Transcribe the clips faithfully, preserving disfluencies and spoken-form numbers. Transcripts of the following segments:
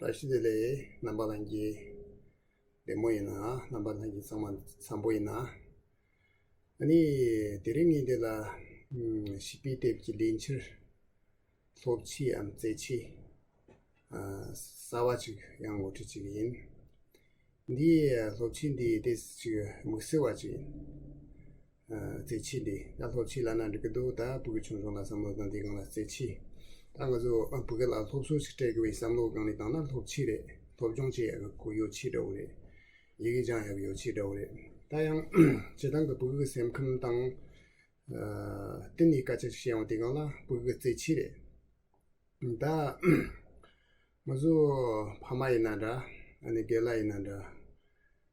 བཀྲ་ཤིས་བདེ་ལེགས། རྣམ་པ་ལྷན་རྒྱས་བདེ་མོ་ཡིན་ན། རྣམ་པ་ལྷན་རྒྱས་ཚང་མ་འཚམ་པོ་ཡིན་ན། ཨ་ནི་དེ་རིང་ངས་འདི་ལ་ཨམ་བྱིས་པའི་དེབ་ཀྱི་ལས་འཆར་སློབ་ཆས་འམ་རྩེད་ཆས་ཨ་གསར་བ་ཅིག་ཡང་ངོ་སྤྲོད་བྱེད་ཀྱི་ཡིན། འདིའི་སློབ་ཆས་འདི་དེ་ཅིག་དམིགས་བསལ་བ་ཅིག་ཡིན། ཨ་རྩེད་ཆས་འདི་ད་སློབ་ཆས་ལབ་ན་འགྲིག་གི་འདུག་ད་ཕྲུ་གུ་ཆུང་ཆུང་ལ་བསམ་བློ་བཏང་དུས་སྒང་ལ་རྩེད་ཆས། ད་ང་ཚོ་ཕྲུ་གུ་ལ་སློབ་གསོ་ཞིག་སྤྲད་དགོས་པའི་བསམ་བློའི་སྒང་ནས་བཏང་ན་སློབ་ཆས་རེད། སློབ་སྦྱོང་བྱེད་ཡག་གི་ཡོ་ཆས་འདྲ་བོ་རེད། ཡི་གེ་སྦྱང་ཡག་གི་ཡོ་ཆས་འདྲ་བོ་རེད། ད་ཡང་སྤྱིར་བཏང་གི་ཕྲུ་གུ་གི་སེམས་ཁམས་དང་ཨ་བསྟུན་ནས་སྐད་ཆ་ཞིག་བཤད་ཡོང་དུས་སྒང་ལ་ཕྲུ་གུ་གི་རྩེད་ཆས་རེད། ད་ང་ཚོ་ཕ་མ་ཡིན་ན་འདྲ། ཨ་ནི་རྒན་ལགས་ཡིན་ན་འདྲ།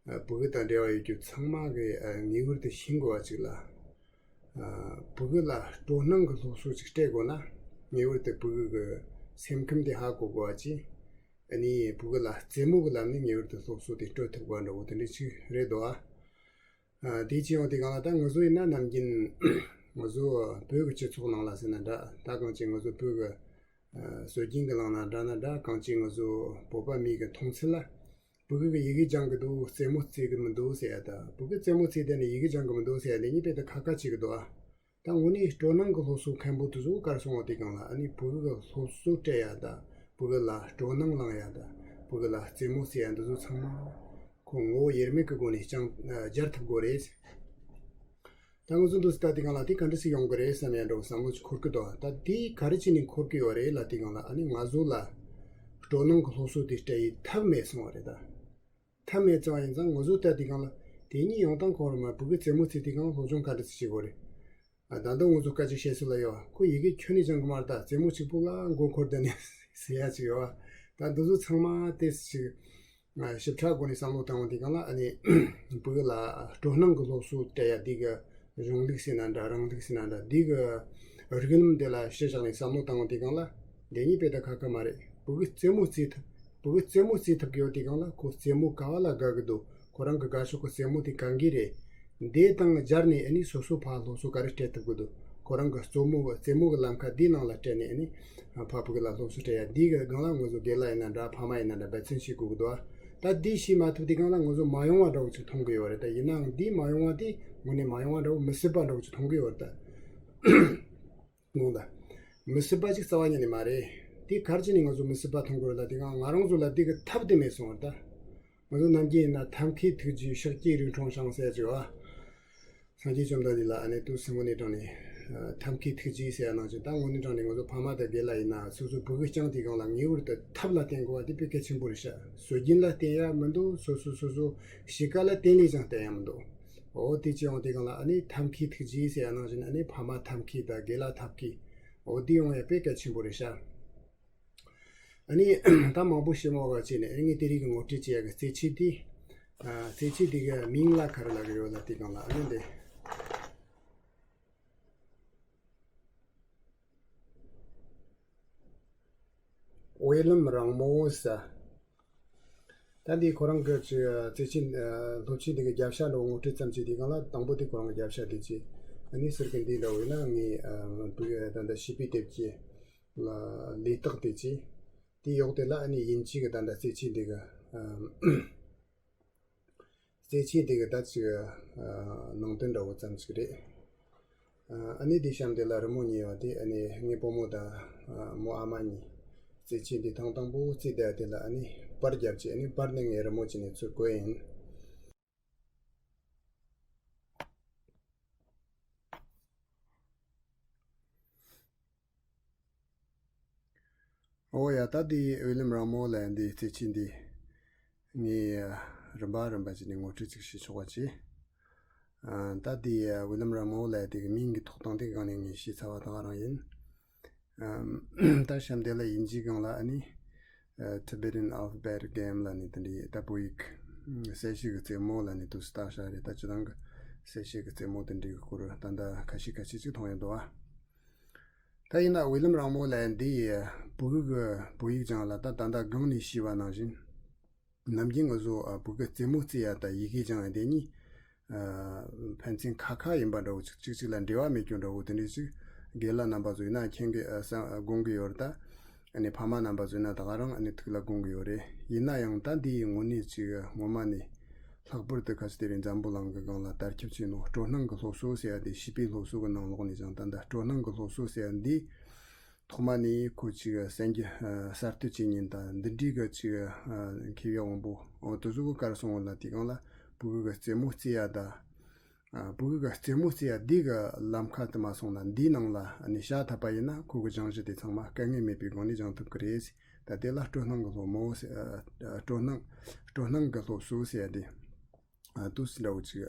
ཨ་ཕྲུ་གུ་དང་འབྲེལ་བ་ཡོད་རྒྱུ་ཚང་མ་གིས་ཨ་ངེས་པར་དུ་ཤེས་དགོས་པ་ཅིག་ལ། ཨ་ཕྲུ་གུ་ལ་སྤྲོ་སྣང་གི་སློབ་གསོ་ཅིག་སྤྲད་དགོས་ན། ངེས་པར་དུ་ཕྲུ་གུ་གི་སེམས་ཁམས་དེ་ཧ་གོ་དགོས་པ་ཅིག་ཨ་ནི་ཕྲུ་གུ་ལ་རྩེད་མོ་གི་ལམ་ནས་ངེས་པར་དུ་སློབ་གསོ་དེ་སྤྲོད་ཐུབ་དགོས་པ་འདྲ་བོ་དེ་འདྲ་ཅིག་རེད་འདུག་ཨ། ཨ་དེ་བྱས་ཡོང་དུས་སྒང་ལ་ད་ང་ཚོ་ཡིན་ན་ནམ་རྒྱུན་ང་ཚོ་བོད་ཀྱི་སྤྱི་ཚོགས་ནང་ལ་ཟེར་ན་འདྲ། ད་གང་ཅི་ང་ཚོ་བོད་ཀྱི་ཨ་སྲོལ་རྒྱུན་གྱི་ནང་ན་འདྲ་ན་འདྲ། གང་ཅི་ང་ཚོ་བོད་པ་མི་གི་མཐོང་ཚུལ་ལ་ཕྲུ་གུ་གི་ཡི་གེ་སྦྱང་གི་འདུག་རྩེད་མོ་རྩེ་གི་མི་འདུག་ཟེར་ཡ། ད་ཕྲུ་གུ་རྩེད་མོ་རྩེ་བསྡད་ནས་ཡི་གེ་སྦྱང་གི་མི་འདུག་ཟེར་ཡ་དེ་གཉིས་དཔེ་ད་ཁ་ཁ་བྱེད་ཀྱི་འདུག་ཨ། ད་དངོས་གནས་སྤྲོ་སྣང་གི་སློབ་གསོ་མཁན་པོ་དེ་ཚོ་གར་སོང་བ་དེ་སྒང་ལ་ཨ་ནི་ཕྲུ་གུ་གི་སློབ་གསོ་སྤྲད་ཡ་དང་ཕྲུ་གུ་ལ་སྤྲོ་སྣང་བསླང་ཡ་དང་ཕྲུ་གུ་ལ་རྩེད་མོ་རྩེ་ཡ་འདི་ཚོ་ཚང་མ་ཁོ་ངོ་བོ་དབྱེར་མེད་ཀྱི་སྒོ་ནས་སྦྱང་སྦྱར་ཐུབ་དགོས་རེད། ད་ང་ཚོ་འདུག་སེ་ལྟ་དུས་སྒང་ལ་དེ་ག་འདྲ་ཞིག་ཡོང་གི་རེད་བསམ་ཡ་འདྲ་བོ་བསམ་བློ་ཅིག་འཁོར་གི་འདུག་ད་དེ་ག་རེ་བྱས་ནས་འཁོར་གི་ཡོད་རེད་ལབ་དུས་སྒང་ལ་ཨ་ནི་ང་ཚོ་ལ་སྤྲོ་སྣང་གི་སློབ་གསོ་དེ་སྤྲད་ཡའི་ཐབས་མེད་སོང་བ་རེད་ད། ཐབས་མེད་ཙང་ཡིན་ཙང་ང་ཚོ་ལྟ་དུས་སྒང་ལ་དེ་གཉིས་ཡོང་སྟངས་གང་རུང་མ། ཕྲུ་གུ་རྩེད་མོ་རྩེ་དུས་སྒང་སློབ་སྦྱོང་ག་འདྲ་ཞིག་བྱེད་དགོས་རེད། ཨ་ད་ལྟ་ང་ཚོ་སྐད་ཆ་བཤད་སྲོལ་ལ་ཡོད། ཁོ་ཡི་གེ་ཁྱོན་ནས་སྦྱང་གི་མ་རེད་ད། རྩེད་མོ་གཅིག་པོ་ལ་མགོ་འཁོར་བསྡད་ནས་ཟེར་ཡ་ཅིག་ཡོད་བ། ད་འདི་ཚོ་ཚང་མ་ཏོག་ཙམ་ཞིབ་ཕྲ་སྒོ་ནས་བསམ་བློ་བཏང་བ་དེ་སྒང་ལ་ཨ་ནི་ཕྲུ་གུ་ལ་སྤྲོ་སྣང་གི་སློབ་གསོ་སྤྲད་ཡ་འདི་གི་གཞུང་ལུགས་ཟེར་ན་འདྲ། རིང་ལུགས་ཟེར་ན་འདྲ། འདི་གི་རིགས་ལམ་དེ་ལ་གཞི་བཞག་ནས་བསམ་བློ་བཏང་བ་དེ་སྒང་ལ་དེ་གཉིས་དཔེ་ད་ཁ་ཁ་མ་རེད། ཕྲུ་གུ་རྩེད་མོ་རྩེ་ཐུབ། ཕྲུ་གུ་རྩེད་མོ་རྩེ་ཐུབ་ཀྱི་ཡོད་དེ་སྒང་ལ་ཁོ་རྩེད་མོ་ག་བ་ལ་དགའ་གི་འདུག་ཁོ་རང་གི་དགའ་ཕྱོགས་ཀྱི་རྩེད་མོ་དེ་གང་གི་རེད། འདི་དང་སྦྱར་ནས་ཨ་ནི་སོ་སོ་ཕར་སློབ་གསོ་ག་རེ་སྤྲད་ཐུབ་ཀྱི་འདུག་ཁོ་རང་གི་རྩེད་མོ་གི་རྩེད་མོ་གི་ལམ་ཁ་འདིའི་ནང་ལ་སྤྲད་ནས་ཨ་ནི་ཕར་ཕྲུ་གུ་ལ་སློབ་གསོ་སྤྲད་ཡ། འདི་གི་སྒང་ལ་ང་ཚོ་རྒན་ལགས་ཡིན་ན་འདྲ། ཕ་མ་ཡིན་ན་འདྲ། འབད་བརྩོན་བྱེད་དགོས་ཀྱི་འདུག་ད་འདི་བྱེད་མ་ཐུབ་དུས་སྒང་ལ་ང་ཚོ་མ་ཡོང་བ་འདྲ་བོ་ཅིག་མཐོང་གི་ཡོད་རེད། ད་ཡིན་ནའང་འདི་མ་ཡོང་བ་དེ་དངོས་གནས་མ་ཡོང་བ་འདྲ་བོ། མི་སྲིད་པ་འདྲ་བོ་ཅིག་མཐོང་གི་ཡོད་རེད་ད། དགོངས་དག་མི་སྲིད་པ་ཅིག་རྩ་བ་ཉིད་ནས་མ་རེད། དེ་ག་རེ་བྱས་ནས་ང་ཚོ་མི་སྲིད་པ་མཐོང་གི་རེད་ལབ་དུས་སྒང་ང་རང་ཚོ་ལ་དེ་གི་ཐབས་དེ་མེད་སོང་བ་རེད་ད། ང་ཚོ་ནམ་རྒྱུན་ཡིན་ན་ཐབས་མཁས་ཐུགས་རྗེས་ཤཱཀྱའི་རིགས་འཁྲུངས་ཤིང་ཟེར་གྱི་བ། སངས་རྒྱས་བཅོམ་ལྡན་འདས་ལ་ཨ་ནི་དུས་སུ་དངོས་གནས་དྲང་ནས་ཨ་ཐབས་མཁས་ཐུགས་རྗེས་ཟེར་ཡ་ནང་བཞིན། ད་དངོས་གནས་དྲང་ནས་ང་ཚོ་ཕ་མ་དང་རྒན་ལགས་ཡིན་ན་སོ་སོའི་ཕྲུ་གུ་སྐྱོང་དུས་སྒང་ལ་ངེས་པར་དུ་ཐབས་ལ་བརྟེན་དགོས་པ་དེ་དཔེ་གལ་ཆེན་པོ་རེད་ཤག་སྲོལ་རྒྱུན་ལ་བརྟེན་ཡ་མི་འདུག་སོ་སོ་སོ་སོ་གཤིས་ཀ་ལ་བརྟེན་ལས་ཀྱང་བརྟེན་ཡ་མི་འདུག་འོ་དེ་བྱས་ཡོང་དུས་སྒང་ལ་ཨ་ནི་ཐབས་མཁས་ཐུགས་རྗེས་ཟེར་ཡ་ནང་བཞིན་ཨ་ནི་ཕ་མ་ཐབས་མཁས་དང་རྒན་ལགས་ཐབས་མཁས། འོ་དེ་ཡོང་ཡ་དཔེ་གལ་ཆེན་པོ་རེད་ཤག་ཨ་ནི་ད་མང་པོ་ཞིག་མ་བ་བྱས་ནས་ཨ་ནི་ངས་དེ་རིགས་ཀྱི་ངོ་སྤྲོད་བྱེད་ཡ་གི་རྩེད་ཆས་དེ། ཨ་རྩེད་ཆས་དེ་གི་མིང་ལ་ག་རེ་ལབ་གི་ཡོད་ལབ་དུས་སྒང་ལ་ཨ་ནི་འདི། དབུས་ལམ་རིང་མོ་ཟེར། ད་འདི་ཁོ་རང་གི་ཅིག་རྩེད་ཆས་ཨ་སློབ་ཆས་འདི་གི་རྒྱབ་ཤ་འདྲ་བོ་ངོ་སྤྲོད་ཙམ་བྱེད་དུས་སྒང་ལ་དང་པོ་དེ་ཁོ་རང་གི་རྒྱབ་ཤ་དེ་བྱས། ཨ་ནི་ཟུར་གི་འདི་འདྲ་བོ་ཡིན་ན་ངའི་ཨ་བུ་ད་ལྟ་བྱིས་པའི་དེབ་ཀྱི་ལ་ལས་རྟགས་དེ་བྱས། དེའི་འོག་དེ་ལ་ཨ་ནི་དབྱིན་ཇི་གི་ད་ལྟ་རྩེད་ཆས་འདི་གི་ཨ་རྩེད་ཆས་དེ་གི་ད་ཅིག་ཨ་ནང་དོན་འདྲ་བོ་ཙམ་ཅིག་རེད། ཨ་ནི་དེ་གཤམ་དེ་ལ་རི་མོ་གཉིས་ཡོད་དེ། ཨ་ནི་ངའི་བུ་མོ་དང་ཨ་མོ་ཨ་མ་གཉིས་རྩེད་ཆས་འདི་ཐེངས་དང་པོ་རྩེས་བསྡད་དེ་ལ་ཨ་ནི་པར་བརྒྱབ་བྱས། ཨ་ནི་པར་ནི་ངས་རི་མོ་བྱས་ནས་ཚུར་བཀོད་ཡིན། ཨོ་ཡ། ད་འདི་དབུས་ལམ་རིང་མོ་ལབ་ཡ་འདི་རྩེད་ཆས་འདི་ངས་རིམ་པ་རིམ་པ་བྱས་ནས་ངོ་སྤྲོད་ཅིག་བྱེད་ཆོག་པ་བྱས། ཨ་ད་འདི་དབུས་ལམ་རིང་མོ་ལབ་ཡ་དེ་གི་མིང་གི་ཐོགས་སྟངས་དེ་སྒང་ནས་ངས་ཤེས་ཚར་བ་དེ་ག་རང་ཡིན། ཨ་ད་གཤམ་དེ་ལ་དབྱིན་ཇིའི་སྒང་ལ་ཨ་ནི་ཨ་Tibetan Alphabet Game ལབ་ནས་དེ་འདྲའི་ད་བོད་ཡིག་གསལ་བྱེད་ཀྱི་རྩེད་མོ་ལབ་ནས་དུས་སུ་བཏགས་བཞག་རེད། ད་སྤྱིར་བཏང་གི་གསལ་བྱེད་ཀྱི་རྩེད་མོ་དེ་འདྲའི་གི་སྐོར་ད་ལྟ་ཁ་ཤས་ཁ་ཤས་ཅིག་མཐོང་ཡོད་འདུག་ཨ། ད་ཡིན་ན་དབུས་ལམ་རིང་མོ་ལབ་ཡ་འདི་ཡི་བོད་ཡིག་གི་བོད་ཡིག་སྦྱང་ལ་ད་ད་ལྟ་སྒང་ནས་ཞུས་པ་ནང་བཞིན། ནམ་རྒྱུན་ང་ཚོ་ཨ་བོད་སྐད་རྩེད་མོ་རྩེ་ཡ་དང་ཡི་གེ་སྦྱང་ཡ་དེ་གཉིས་ཨ་ཕན་ཚུན་ཁ་ཁ་ཡིན་པ་འདྲ་བོ་ཅིག་གཅིག་གཅིག་ལ་འབྲེལ་བ་མེད་རྒྱུ་འདྲ་བོ་དེ་འདྲ་ཅིག་རྒན་ལགས་རྣམ་པ་ཚོ་ཡིན་ན་མཁྱེན་གི་ཨ་བསམ་ཨ་དགོངས་གི་ཡོད་རེད་ད། ཨ་ནི་ཕ་མ་རྣམ་པ་ཚོ་ན་ད་ག་རང་ཨ་ནི་ཐུགས་ལ་དགོངས་གི་ཡོད་རེད། ཡིན་ན་ཡང་ད་འདི་ཡི་ངོ་ནས་ཅིག་ངོ་མ་ནས་ལྷག་པར་དུ་ཁ་ཆེ་དེ་རིང་འཛམ་བུ་གླིང་གི་སྒང་ལ་དར་ཁྱབ་ཆེ་ནོ་སྤྲོ་སྣང་གི་སློབ་གསོ་ཟེར་ཡ་དེ་བྱིས་པའི་སློབ་གསོ་གི་ནང་ལོགས་ནས་ཀྱང་ད་ལྟ་སྤྲོ་སྣང་གི་སློབ་གསོ་ཟེར་ཡ་འདི་ཐོག་མ་ནས་ཁོ་ཅིག་གསན་རྒྱུ་གསར་གཏོད་བྱེད་ཉིན་དང་འདི་འདྲའི་གི་ཅིག་མཁས་པའི་དབང་པོ་འོ་དེ་ཚོ་གི་བཀར་སོང་བ་ལ་དེ་སྒང་ལ་ཕྲུ་གུ་གི་རྩེད་མོ་རྩེ་ཡ་ད། ཨ། ཕྲུ་གུ་གི་རྩེད་མོ་རྩེ་ཡ་འདི་གི་ལམ་ཁ་དུ་མ་སོང་ན་འདིའི་ནང་ལ་ཨ་ནི་བྱ་ཐུབ་པ་ཡིན་ན་ཁོ་གི་སྦྱང་གཞི་དེ་ཚང་མ་དཀའ་ངལ་མེད་པའི་སྒོ་ནས་སྦྱང་ཐུབ་ཀྱི་རེད། ད་དེ་ལ་སྤྲོ་སྣང་གི་སློབ་མོ་ཟེར། ཨ། སྤྲོ་སྣང་སྤྲོ་སྣང་གི་སློབ་གསོ་ཟེར་ཡ་དེ། ཨ། དུས་འདྲ་བོ་ཅིག་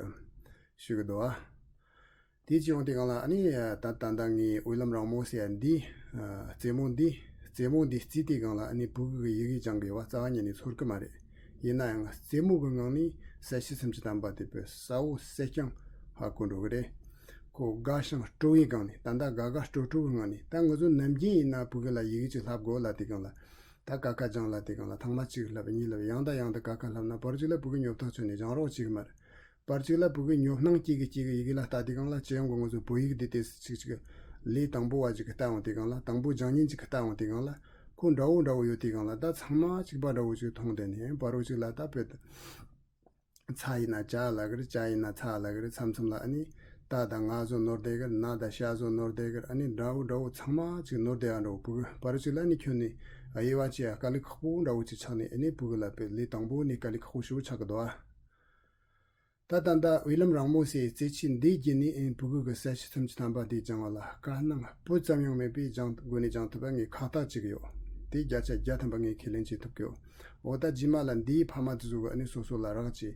ཞུ་གི་འདུག་ཨ། དེ་ཅི་ཡོང་དེ་སྒང་ལ་ཨ་ནི་ད་ད་ལྟ་ངའི་དབུས་ལམ་རིང་མོ་ཟེར་ཡ་འདི། ཨ། རྩེད་མོ་འདི་རྩེད་མོ་འདི་རྩེས་དེ་སྒང་ལ་ཨ་ནི་ཕྲུ་གུ་གི་ཡི་གེ་སྦྱང་དགོས་པ་རྩ་བ་ཉིད་ནས་ཚོར་གི་མ་རེད། ཡིན་ན་ཡང་རྩེད་མོ་གི་ངང་ནས་གསལ་བྱེད་སུམ་ཅུ་ཐམ་པ་དེ་དཔེ་གསལ་བོ་གསལ་རྐྱང་ཧ་གོ་འགྲོ་གི་རེད། ཁོ་དགའ་ཞིང་སྤྲོ་བའི་སྒང་ནས་ད་ལྟ་དགའ་དགའ་སྤྲོ་སྤྲོ་གི་ངང་ནས་ད་ང་ཚོ་ནམ་རྒྱུན་ཡིན་ན་ཕྲུ་གུ་ལ་ཡི་གེ་ཅིག་བསླབ་དགོས་ལ་དེ་སྒང་ལ། ད་ཀ་ཁ་སྦྱང་ལ་དེ་སྒང་ལ་ཐེངས་མ་གཅིག་བསླབ་གཉིས་བསླབ་ཡང་དང་ཡང་དུ་ཀ་ཁ་བསླབ་ན་བར་གཅིག་ལ་ཕྲུ་གུ་ཉོབ་ཐག་ཆོད་ནས་སྦྱང་རོགས་བྱེད་གི་མ་རེད། བར་གཅིག་ལ་ཕྲུ་གུ་ཉོབ་སྣང་སྐྱེ་གི་སྐྱེ་གི་ཡི་གེ་ལ་ལྟ་དེ་སྒང་ལ་ཅི་ཡང་གི་ང་ཚོ་བོད་ཡིག་འདི་དེ་ཅིག་ཅིག་ལས་དང་པོ་བ་ཅིག་གི་ལྟ་འོང་དེ་སྒང་ལ་དང་པོ་སྦྱང་ཉིན་ཅིག་གི་ལྟ་འོང་དེ་སྒང་ལ་ཁོ་འདྲ་བོ་འདྲ་བོ་ཡོད་དེ་སྒང་ལ་ད་ཚང་མ་གཅིག་པ་འདྲ་བོ་ཅིག་མཐོང་དེ་ནས་བར་རོ་ཅིག་ལ་ད་དཔེ་ཚ་ཡིན་ན་ཇ་ལ་གི་རེད། ཇ་ཡིན་ན་ཚ་ལ་གི་རེད། མཚམས་མཚམས་ལ་ཨ་ནི་ཏ་དང་ང་བཟོ་ནོར་བསྡད་གི་རེད། ན་དང་ཤ་བཟོ་ནོར་བསྡད་གི་རེད། ཨ་ནི་འདྲ་བོ་འདྲ་བོ་ཚང་མ་ཅིག་ནོར་བསྡད་ཡ་འདྲ་བོ་ཕྲུ་གུ་བར་རོ་ཅིག་ལ་ཨ་ནི་ཁྱོན་ནས་དབྱེ་བ་ཕྱེ་ཡ་དཀའ་ལས་ཁག་པོ་འདྲ་བོ་ཅིག་ཆགས་ནས་ཨ་ནི་ཕྲུ་གུ་ལ་དཔེ་ལས་དང་པོ་ནས་དཀའ་ལས་ཁག་པོ་ཞེ་པོ་ཆགས་གི་འདུག་ཨ། ད་ད་ལྟ་དབུས་ལམ་རིང་མོ་ཟེར་རྩེད་ཆས་འདི་བརྒྱུད་ནས་ཨེ་ཕྲུ་གུ་གི་གསལ་བྱེད་སུམ་ཅུ་ཐམ་པ་འདི་སྦྱང་བ་ལ་དཀའ་སྣང་སྤུ་ཙམ་ཡང་མེད་པའི་སྦྱང་སྒོ་ནས་སྦྱང་ཐུབ་པ་ངས་ཁག་ཐེག་བྱེད་ཀྱི་ཡོད། དེ་བརྒྱ་ཆ་བརྒྱ་ཐམ་པ་ངས་ཁས་ལེན་བྱེད་ཐུབ་ཀྱི་ཡོད། འོ་ད་རྗེས་མ་ལ་འདིའི་ཕ་མ་དེ་ཚོ་གི་ཨ་ནི་སོ་སོ་ལ་རག་ཅིག་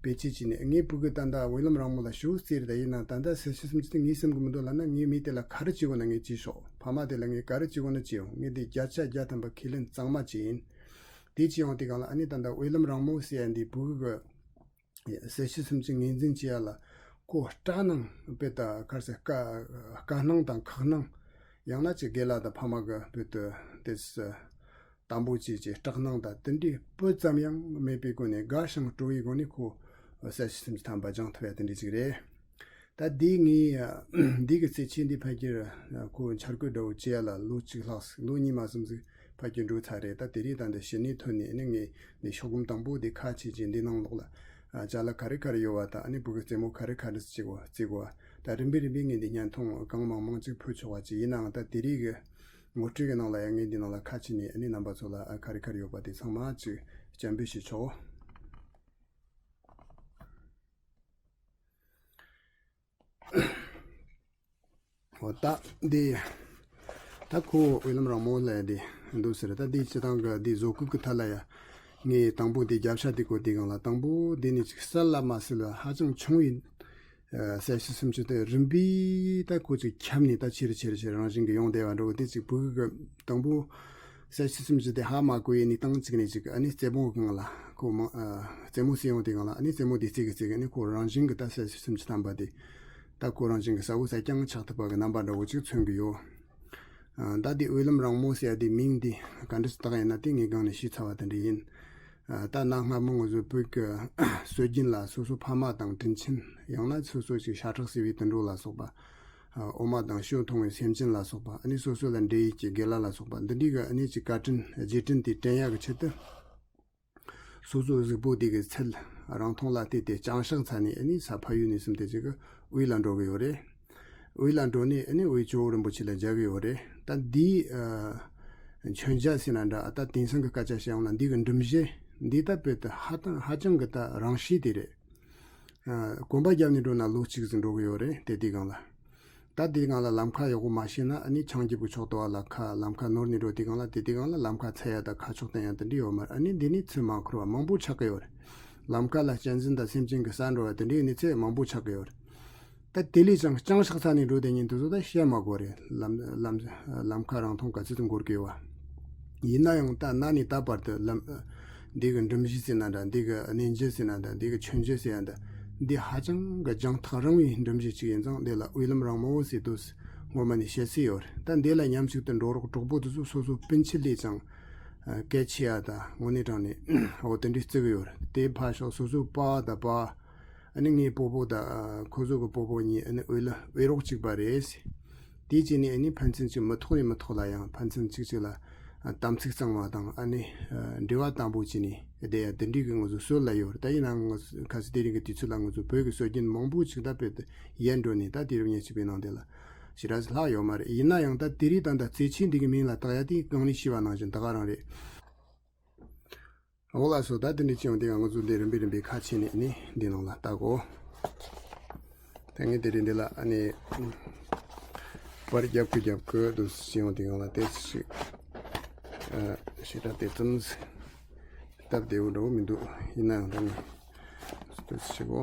བེད་སྤྱད་བྱས་ནས་ངའི་ཕྲུ་གུ་ད་ལྟ་དབུས་ལམ་རིང་མོ་ལ་ཞེ་པོ་རྩེ་རེད། ད་ཡིན་ན་ད་ལྟ་གསལ་བྱེད་སུམ་ཅུ་དེ་ངས་སེམས་ཀྱི་མི་འདོད་ལབ་ན་ངས་མི་དེ་ལ་ག་རེ་བྱེད་དགོས་ན་ངས་བྱེད་ཤོག་ཕ་མ་དེ་ལ་ངས་ག་རེ་བྱེད་དགོས་ན་བྱེད་ཡོང་། ངས་དེ་བརྒྱ་ཆ་བརྒྱ་ཐམ་པ་ཁས་ལེན་གཙང་མ་བྱས་ཡིན། དེ་བྱས་ཡོང་དེ་སྒང་ལ་ཨ་ནི་ད་ལྟ་དབུས་ལམ་རིང་མོ་ཟེར་ཡ་འདི་ཕྲུ་གུ་གི་གསལ་བྱེད་སུམ་ཅུ་ངོས་འཛིན་བྱེད་ཡ་ལ་ཁོ་སྐྲག་སྣང་དཔེ་ད་གར་ཟེར་དཀའ་དཀའ་སྣང་དང་ཁག་སྣང་། ཡང་ན་ཅིག་དགེ་ལགས་དང་ཕ་མ་གི་དཔེ་དུ་དེ་དམ་པོ་བྱེད་ཀྱི་སྐྲག་སྣང་དང་དེ་འདྲའི་སྤུ་ཙམ་ཡང་མེད་པའི་སྒོ་ནས་དགའ་ཞིང་སྤྲོ་བའི་སྒོ་ནས་ཁོ་གསལ་བྱེད་སུམ་ཅུ་ཐམ་པ་སྦྱང་ཐུབ་ཡ་དེ་འདྲ་ཅིག་རེད། ད་འདི་ངས་འདི་གི་རྩེད་ཆས་འདི་ཕལ་ཆེར་ཁོ་འཆར་འགོད་འདྲ་བོ་བྱེད་ཡ་ལ་ལོ་གཅིག་ལྷག་ཟིག་ལོ་གཉིས་མ་ཟིན་ཟིག་ཕལ་ཆེར་འགྲོ་ཚར་རེད། ད་དེ་རིང་ད་འདི་གཞི་ནས་ཐོན་ནས་ཨ་ནི་ངས་འདི་ཤོག་སྒམ་དང་པོ་འདི་ཁ་ཕྱེ་རྗེས་འདི་ནང་ལོགས་ལ་ཅ་ལག་ག་རེ་ག་རེ་ཡོད་བ་དང་ཨ་ནི་ཕྲུ་གུ་རྩེད་མོ་ག་རེ་ག་རེ་ཟིག་བྱེད་དགོས་བ་རྩེ་དགོས་བ་ད་རིམ་པས་རིམ་པས་ངས་འདི་བརྙན་ཐུང་གང་མང་མང་ཅིག་ཕུལ་ཆོག་པ་ཅིག་ཡིན་ནའང་ད་དེ་རིང་གི་ངོ་སྤྲོད་ཀྱི་ནང་ལ་ཡང་ངས་འདི་ནང་ལ་ཁ་ཕྱེ་ནས་ཨ་ནི་རྣམ་པ་ཚོ་ལ་ག་རེ་ག་རེ་ཡོད་པ་དེ་ཚང་མ་ཅིག་སྤྱན་འབུལ་བྱེད་ཆོག་འོ་ད་འདི་ད་ཁོ་དབུས་ལམ་རིང་མོ་ལ་འདི་འདུག་ཟེར། ད་འདི་སྤྱི་བཏང་གི་འདི་བཟོ་བཀོད་ཀྱི་ཐད་ལ་ཡ་ངས་དང་པོ་འདི་རྒྱབ་ཤ་འདི་བཀོད་དེ་སྒང་ལ་དང་པོ་འདི་ནི་ཅིག་གསལ་ལ་མ་གསལ་བ་ཧ་ཅང་ཆུང་བའི་གསལ་བྱེད་སུམ་ཅུ་དེ་རིམ་པས་ད་ཁོ་ཅིག་ཁྱབ་ནས་ད་ཆེ་རུ་ཆེ་རུ་ཆེ་རུ་རང་བཞིན་གྱི་ཡོང་བསྡད་པ་འདྲ་བོ་དེ་ཅིག་ཕྲུ་གུ་གི་དང་པོ་གསལ་བྱེད་སུམ་ཅུ་དེ་ཧ་མ་གོ་ཡི་ནི་སྟངས་གཅིག་ནས་ཅིག་ཨ་ནི་རྩེད་མོ་སྒང་ལ་ཁོ་མང་ཨ་རྩེད་མོ་རྩེ་ཡོང་དེ་སྒང་ལ་ཨ་ནི་རྩེད་མོ་དེ་རྩེ་གི་རྩེ་གི་ཨ་ནི་ཁོ་རང་བཞིན་གྱི་ད་གསལ་བྱེད་སུམ་ཅུ་ཐམ་པ་དེ་ད་ཁོ་རང་བཞིན་གྱི་གསལ་བོ་གསལ་རྐྱང་ཆགས་ཐུབ་པ་གི་རྣམ་པ་འདྲ་བོ་ཅིག་མཚོན་གི་ཡོད། ཨ་ད་དེ་དབུས་ལམ་རིང་མོ་ཟེར་ཡ་དེ་མིང་དེ་ག་འདྲ་ཞིག་བཏགས་ཡིན་ན་དེ་ངས་སྒང་ནས་ཤེས་ཚར་བ་དེ་འདྲ་ཡིན། ཨ་ད་གནའ་སྔ་མོ་ང་ཚོའི་བོད་ཀྱི་སྲོལ་རྒྱུན་ལ་སོ་སོ་ཕ་མ་དང་དྲིན་ཆེན་ཡང་ན་སོ་སོ་ཅིག་ཤ་ཁྲག་བསྲེས་པའི་དུད་འགྲོ་ལ་སོགས་པ། ཨ་འོ་མ་དང་ཞོ་འཐུང་བའི་སེམས་ཅན་ལ་སོགས་པ་ཨ་ནི་སོ་སོ་ལ་འབྲེལ་ཡོད་ཀྱི་དགེ་ལགས་ལ་སོགས་པ་འདི་འདྲའི་གི་ཨ་ནི་ཅིག་བཀའ་དྲིན་རྗེས་དྲན་དེ་དྲན་ཡག་གི་ཆེད་དུ། སོ་སོའི་གཟུགས་པོ་དེ་གི་ཚད་རིང་ཐུང་ལ་བལྟས་ཏེ་བརྐྱངས་ཕྱག་འཚལ་ནས་ཨ་ནི་ས་ཕ་ཡུལ་ནས་བཟུང་སྟེ་ཅིག་གི་དབུས་ལ་འགྲོ་གི་ཡོད་རེད། དབུས་ལ་འགྲོ་ནས་ཨ་ནི་དབུས་ཇོ་བོ་རིན་པོ་ཆེ་ལ་མཇལ་གི་ཡོད་རེད། ད་འདིའི་ཨ་མཆོད་མཇལ་ཟེར་ན་འདྲ་ད་དེང་སང་གི་སྐད་ཆ་བཤད་ཡོང་ན་འདི་གི་འགྲིམ་གཞི་འདི་ད་དཔེ་ད་ཧ་ཏང་ཧ་ཅང་གི་ད་རིང་ཤོས་དེ་རེད། ཨ་གོམ་པ་བརྒྱབ་ནས་འགྲོ་ན་ལོ་གཅིག་ཙམ་འགྲོ་གི་ཡོད་རེད་དེ་དུས་སྒང་ལ། ད་དེ་སྒང་ལ་ལམ་ཁ་ཡག་པོ་མ་ཤེས་ན་ཨ་ནི་ཆང་རྒྱབ་ཀྱི་ཕྱོགས་དུ་བ་ལ་ཁ་ལམ་ཁ་ནོར་ནས་འགྲོ་དུས་སྒང་ལ་དེ་དུས་སྒང་ལ་ལམ་ཁ་འཚོལ་ཡ་དང་ཁ་ཕྱོགས་བསྟན་ཡ་དེ་འདྲ་ཡོད་མ་རེད། ཨ་ནི་འདི་ནས་ཚུར་མ་འཁོར་བ་མང་པོ་ཆགས་ཀྱི་ཡོད་རེད། ལམ་ཁ་ལ་གཅན་གཟན་དང་སེམས་ཅན་གྱིས་ཟ་འགྲོ་བ་དེ་འདྲའི་གནས་ཚུལ་མང་པོ་ཆགས་ཀྱི་ཡོད་རེད། ད་དེ་ལས་ཀྱང་བརྐྱངས་ཕྱག་འཚལ་ནས་འགྲོ་དེ་ཉིན་དུ་ཚོ་ད་བཤད་མ་དགོས་རེད། ལམ་ལམ་ལམ་ཁ་རིང་ཐུང་ག་ཚོད་དུ་འགོར་གི་ཡོད་བ། ཡིན་ན་ཡང་ད་གནའ་ནས་ད་བར་དུ་ལམ་འདི་གི་འགྲིམ་གཞི་ཟེར་ན་འདྲ་འདི་གི་གནས་མཇལ་ཟེར་ན་འདྲ་འདི་གི་མཆོད་མཇལ་ཟེར་ཡ་འདྲ་འདི་ཧ་ཅང་གི་རྒྱང་ཐག་རིང་བའི་འགྲིམ་གཞི་ཅིག་ཡིན་ཙང་འདི་ལ་དབུས་ལམ་རིང་མོ་ཟེར་དུས་སྔོན་མ་ནས་བཤད་སྲོལ་ཡོད་རེད། ད་འདི་ལ་མཉམ་ཞུགས་དུ་འགྲོ་རོགས་གྲོགས་པོ་དེ་ཚོ་སོ་སོ་སྤུན་མཆེད་ལས་ཀྱང་གལ་ཆེ་ཡ་ད་དངོས་གནས་དྲང་ནས་འོ་དེ་འདྲའི་བརྩི་གི་ཡོད་རེད། དེ་ཕར་ཕྱོགས་སོ་སོའི་པ་དང་པ། ཨ་ནི་ངའི་སྤོ་བོ་དང་ཁོ་ཚོ་གི་སྤོ་བོ་གཉིས་ཨ་ནི་དབུས་ལ་དབུས་རོགས་གཅིག་པ་རེད། དེའི་རྗེས་ནས་ཨ་ནི་ཕན་ཚུན་གཅིག་མི་ཐོག་ནས་མི་ཐོག་ལ་ཡང་ཕན་ཚུན་གཅིག་གཅིག་ལ་ དམ་ཚིག་གཙང་མ་དང་ཨ་ནི་འབྲེལ་བ་དམ་པོ་བྱས་ནས་བསྡད་ཡ་དེ་འདྲའི་གི་ང་ཚོ་སྲོལ་ལ་ཡོད་རེད། ད་ཡིན་ནའང་ང་ཚོ་ཁ་སང་དེ་རིང་གི་དུས་ཚོད་ལ་ང་ཚོ་བོད་ཀྱི་སྲོལ་རྒྱུན་མང་པོ་ཞིག་ད་དཔེ་ཡལ་འགྲོ་ནས་ད་དུས་རབས་ཉེར་གཅིག་པའི་ནང་དེ་ལ་ཞེ་དྲག་ལྷག་ཡོད་མ་རེད། ཡིན་ན་ཡང་ད་དེ་རིང་ད་ལྟ་རྩེད་ཆས་འདི་གི་མིང་ལ་བཏགས་ཡ་དེ་གོང་ནས་ཞུས་པ་ནང་བཞིན་ད་ག་རང་རེད། འོ་ལགས་སོ། ད་དེ་འདྲ་བྱས་ཡོང་དུས་ང་ཚོ་འདི་རིམ་པས་རིམ་པས་ཁ་ཕྱེ་ནས་ནི་འདི་ནང་ལ་བལྟ་གོ། ད་ངས་དེ་རིང་འདི་ལ་ཨ་ནི་པར་རྒྱབ་ཀྱི་རྒྱབ་ཀྱི་འདུག་སེ་བྱས་ཡོང་དུས་ང་ལ་དེ་ཞིག་ཨ་ཞེ་དྲག་དེ་ཙམ་སྟབས་བདེ་བོ་འདྲ་བོ་མི་འདུག་ཡིན་ནའང་ད་ནི་དེ་ཞིག་གོ།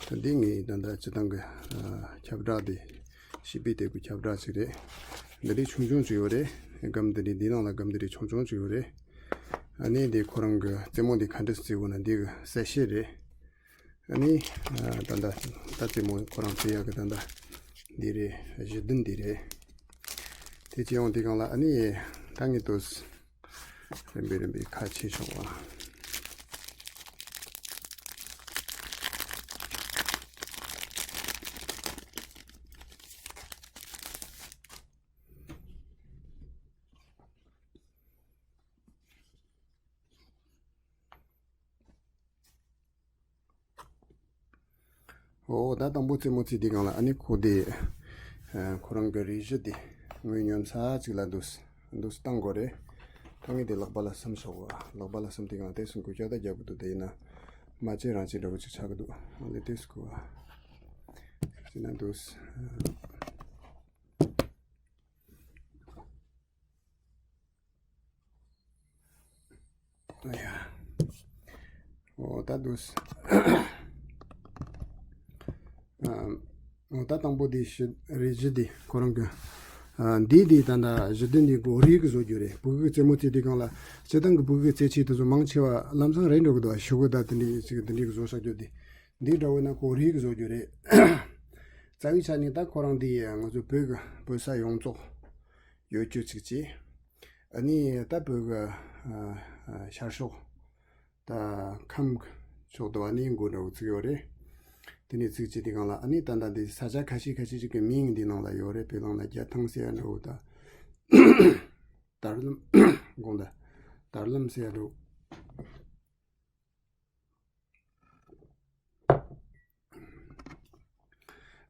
ད་འདི་ངའི་ད་ལྟ་སྤྱི་བཏང་གི་ཨ་ཁྱབ་བསྒྲགས་དེ་ཞིག་པའི་དེབ་ཀྱི་ཁྱབ་བསྒྲགས་ཅིག་རེད། འདི་རིགས་ཆུང་ཆུང་ཅིག་ཡོད་རེད། སྒམ་འདི་རིགས་འདི་ནང་ལ་སྒམ་འདི་རིགས་ཆུང་ཆུང་ཅིག་ཡོད་རེད། ཨ་ནི་འདི་ཁོ་རང་གི་རྩེད་མོ་འདི་ག་འདྲ་རྩེ་དགོས་ན་འདི་གི་གསལ་བཤད་རེད། ཨ་ནི་ཨ་ད་ལྟ་ད་རྩེད་མོ་ཁོ་རང་རྩེ་ཡག་གི་ད་ལྟ་འདི་རེད། གཞི་རྟེན་འདི་རེད། དེ་བྱས་ཡོང་དུས་སྒང་ལ་ཨ་ནི་ད་ངས་ཏོག་ཙམ་རིམ་པས་རིམ་པས་ཁ་ཕྱེ་ཆོག་ཨ། འོ་ད་དང་པོ་རྩེད་མོ་རྩེ་དུས་སྒང་ལ་ཨ་ནི་ཁོ་དེ་ཨ་ཁོ་རང་གི་རས་གཞི་དེ་ངོས་སྙོམས་ས་ཅིག་ལ་འདུག་སེ་འདུག་སེ་བཏང་དགོས་རེད། ད་ངས་དེ་ལག་པ་ལ་ཟུམ་ཆོག་གོ། ལག་པ་ལ་ཟུམ་དུས་སྒང་དེ་སུན་གོ་ཅག་ད་རྒྱབ་གི་འདུག་དེ་ཡིན་ན་མ་བྱེད་རང་བྱེད་འདྲ་བོ་ཅིག་ཆགས་གི་འདུག་ཨ་ལེ་དེ་སུ་གོ་ཨ་ཅི་ན་འདུག་སེ། ཨ་ཡ། འོ་ད་འདུག་སེ། ཨ། འོ་ད་དང་པོ་དེ་ཞི་རས་གཞི་དེ་ཁོ་རང་གི་ཨ་འདི་དེ་ད་ལྟ་གཞི་རྟེན་འདི་སྒོ་རས་གི་བཟོ་རྒྱུ་རེད། ཕྲུ་གུ་གི་རྩེད་མོ་རྩེ་དུས་སྒང་ལ་སྤྱིར་བཏང་གི་ཕྲུ་གུ་གི་རྩེད་ཆས་དེ་ཚོ་མང་ཆེ་བ་ལམ་སང་རལ་འགྲོ་གི་འདུག་ཤོག་གུ་ད་དེ་འདྲའི་ཅིག་དེ་འདྲའི་གི་བཟོ་བྱ་རྒྱུ་དེ་འདི་འདྲ་བོ་ན་སྒོ་རས་གི་བཟོ་རྒྱུ་རེད། རྩ་བའི་ཆ་ནས་ད་ཁོ་རང་འདི་ང་ཚོ་བོད་གི་བོད་ས་ཡོངས་རྫོགས་ཡོད་རྒྱུ་ཅིག་བྱས། ཨ་ནི་ད་བོད་གི་ཨ་ཨ་ཤར་ཕྱོགས་ད་ཁམས་ཕྱོགས་དུ་ཨ་ནི་མགོ་འདྲ་བོ་བཙུགས་ཡོད་རེད། དེ་ནས་བཙུགས་བྱས་དུས་སྒང་ལ་ཨ་ནི་ད་ལྟ་འདི་ས་ཆ་ཁ་ཤས་ཁ་ཤས་ཅིག་གི་མིང་འདི་ནང་ལ་ཡོད་རེད། དཔེ་བླངས་ན་རྒྱ་ཐང་ཟེར་ཡ་འདྲ་བོ་ད་དར་ལམ་དགོངས་དག་དར་ལམ་ཟེར་ཡ་འདྲ་བོ།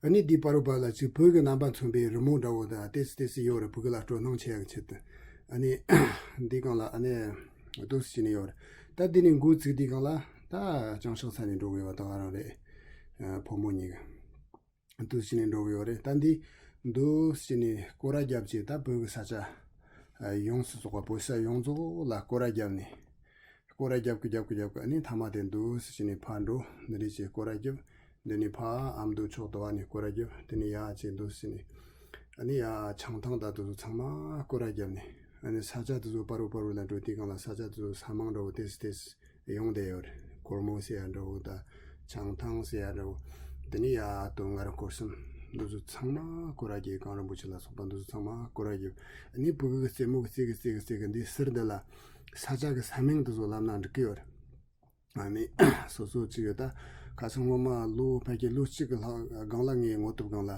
ཨ་ནི་འདི་བར་བར་ལ་ཅིག་བོད་ཀྱི་རྣམ་པ་མཚོན་པའི་རི་མོ་འདྲ་བོ་དང་ཏོག་ཙམ་ཏོག་ཙམ་ཡོད་རེད། བོད་ཀྱི་ལ་སྤྲོ་སྣང་ཆེ་ཡག་གི་ཆེད་དུ། ཨ་ནི་འདི་སྒང་ལ་ཨ་ནི་འདུག་སེ་བྱས་ནས་ཡོད་རེད། ད་འདི་ནས་འགོ་བཙུགས་དུས་སྒང་ལ་ད་ལྕང་ཤག་ས་ནས་འགྲོ་གི་ཡོད་པ་ད་ག་རང་རེད། ཨ་ཕོ་མོ་གཉིས་ཀ་འདུག་སེ་བྱས་ནས་འགྲོ་གི་ཡོད་རེད། ད་འདི་འདུག་སེ་བྱས་ནས་སྐོར་ར་བརྒྱབ་བྱས་ད་བོད་ཀྱི་ས་ཆ་ཡོངས་སུ་རྫོགས་པ་བོད་ས་ཡོངས་རྫོགས་ལ་སྐོར་ར་བརྒྱབ་ནས། སྐོར་ར་རྒྱབ་ཀི་རྒྱབ་ཀི་རྒྱབ་ཀི་ཨ་ནི་མཐའ་མ་དེ་འདུག་སེ་བྱས་ནས་ཕར་འགྲོ། འདི་ནས་ཅིག་སྐོར་ར་རྒྱབ། འདི་ནས་ཕར་ཨ་མདོ་ཕྱོགས་དུ་བ་ནས་སྐོར་ར་རྒྱབ། དེ་ནས་ཡར་ཅིག་འདུག་སེ་བྱས་ནས་ཨ་ནི་ཡར་བྱང་ཐང་དང་དེ་ཚོ་ཚང་མ་སྐོར་ར་རྒྱབ་ནས་ཨ་ནི་ས་ཆ་དེ་ཚོ་བར་བོ་བར་བོ་ལ་འགྲོ་དུས་སྒང་ལ་ས་ཆ་དེ་ཚོ་ས་མིང་འདྲ་བོ་ཏོག་ཙམ་ཏོག་ཙམ་ཡོང་བསྡད་ཡོད་རེད། གོར་མོ་ཟེར་ཡ་འདྲ་བོ་དང་བྱང་ཐང་ཟེར་ཡ་འདྲ་བོ། དེ་ནས་ཡར་དོ་ངར་སྐོར་གསུམ་འདི་ཚོ་ཚང་མ་སྐོར་ར་རྒྱབ། གངས་རིན་པོ་ཆེ་ལ་སོགས་པ་འདི་ཚོ་ཚང་མ་སྐོར་ར་རྒྱབ། ཨ་ནི་ཕྲུ་གུ་གི་རྩེད་མོ་གི་རྩེ་གི་རྩེ་གི་རྩེ་གི་འདི་ཟུར་འདི་ལ་ས་ཆ་གི་ས་མིང་དེ་ཚོ་ལབ་ན་འགྲིག་གི་ཡོད་རེད། ཨ་ནི་སོ་སོ་ཅིག་ཡོད་ད། ཁ་སང་སྔོན་མ་ལོ་ཕལ་ཆེར་ལོ་གཅིག་གི་ལྷག་སྒང་ལ་ངའི་ངོ་དེབ་སྒང་ལ་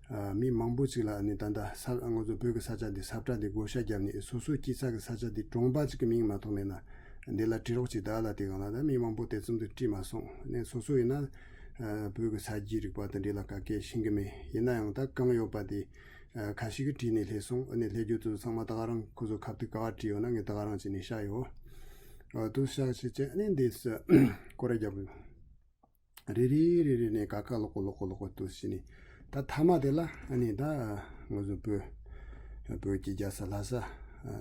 ཨ་མི་མང་པོ་ཅིག་ལ་ཨ་ནི་ད་ལྟ་ས་ང་ཚོ་བོད་ཀྱི་ས་ཆ་འདི་ས་བཀྲ་འདི་བགོ་བཤའ་བརྒྱབ་ནས་སོ་སོ་སྐྱེས་ས་གི་ས་ཆ་འདི་གྲོང་པ་ཅིག་གི་མིང་མ་གཏོགས་མེད་ན་འདི་ལ་བྲིས་རོགས་བྱེད་ད་ལབ་དུས་སྒང་ལ་ད་མི་མང་པོ་དེ་ཙམ་དུ་བྲིས་མ་སོང་། ཨ་ནི་སོ་སོ་ཡིན་ན་ཨ་བོད་ཀྱི་ས་རྒྱུས་རིག་པ་དེ་འདྲ་ལ་ག་གེ་ཤེས་གི་མེད། ཡིན་ན་ཡང་ད་གང་ཡོད་པ་དེ་ཨ་ཁ་ཤས་ཀྱིས་བྲིས་ནས་སླེབས་སོང་། ཨ་ནི་སླེབས་རྒྱུ་དེ་ཚོ་ཚང་མ་ད་ག་རང་ཁོ་ཚོ་ཁ་ཐུག་ག་བ་བྲིས་ཡོད་ན་ངས་ད་ག་རང་བྱས་ནས་བཞག་ཡོད། ཨ་དུ་བཞག་བྱས་བྱས་ཨ་ནི་འདི་སྐོར་ར་རྒྱབ། རེ་རེ་རེ་རེ་ནས་ཀ་ཁ་ལོག་གོ་ལོག་གོ་ལོག་གོ་དུ་ཕྱིན་ནས་ད་མཐའ་མ་དེ་ལ་ཨ་ནི་ད་ང་ཚོ་བོད་བོད་ཀྱི་རྒྱལ་ས་ལྷ་ས་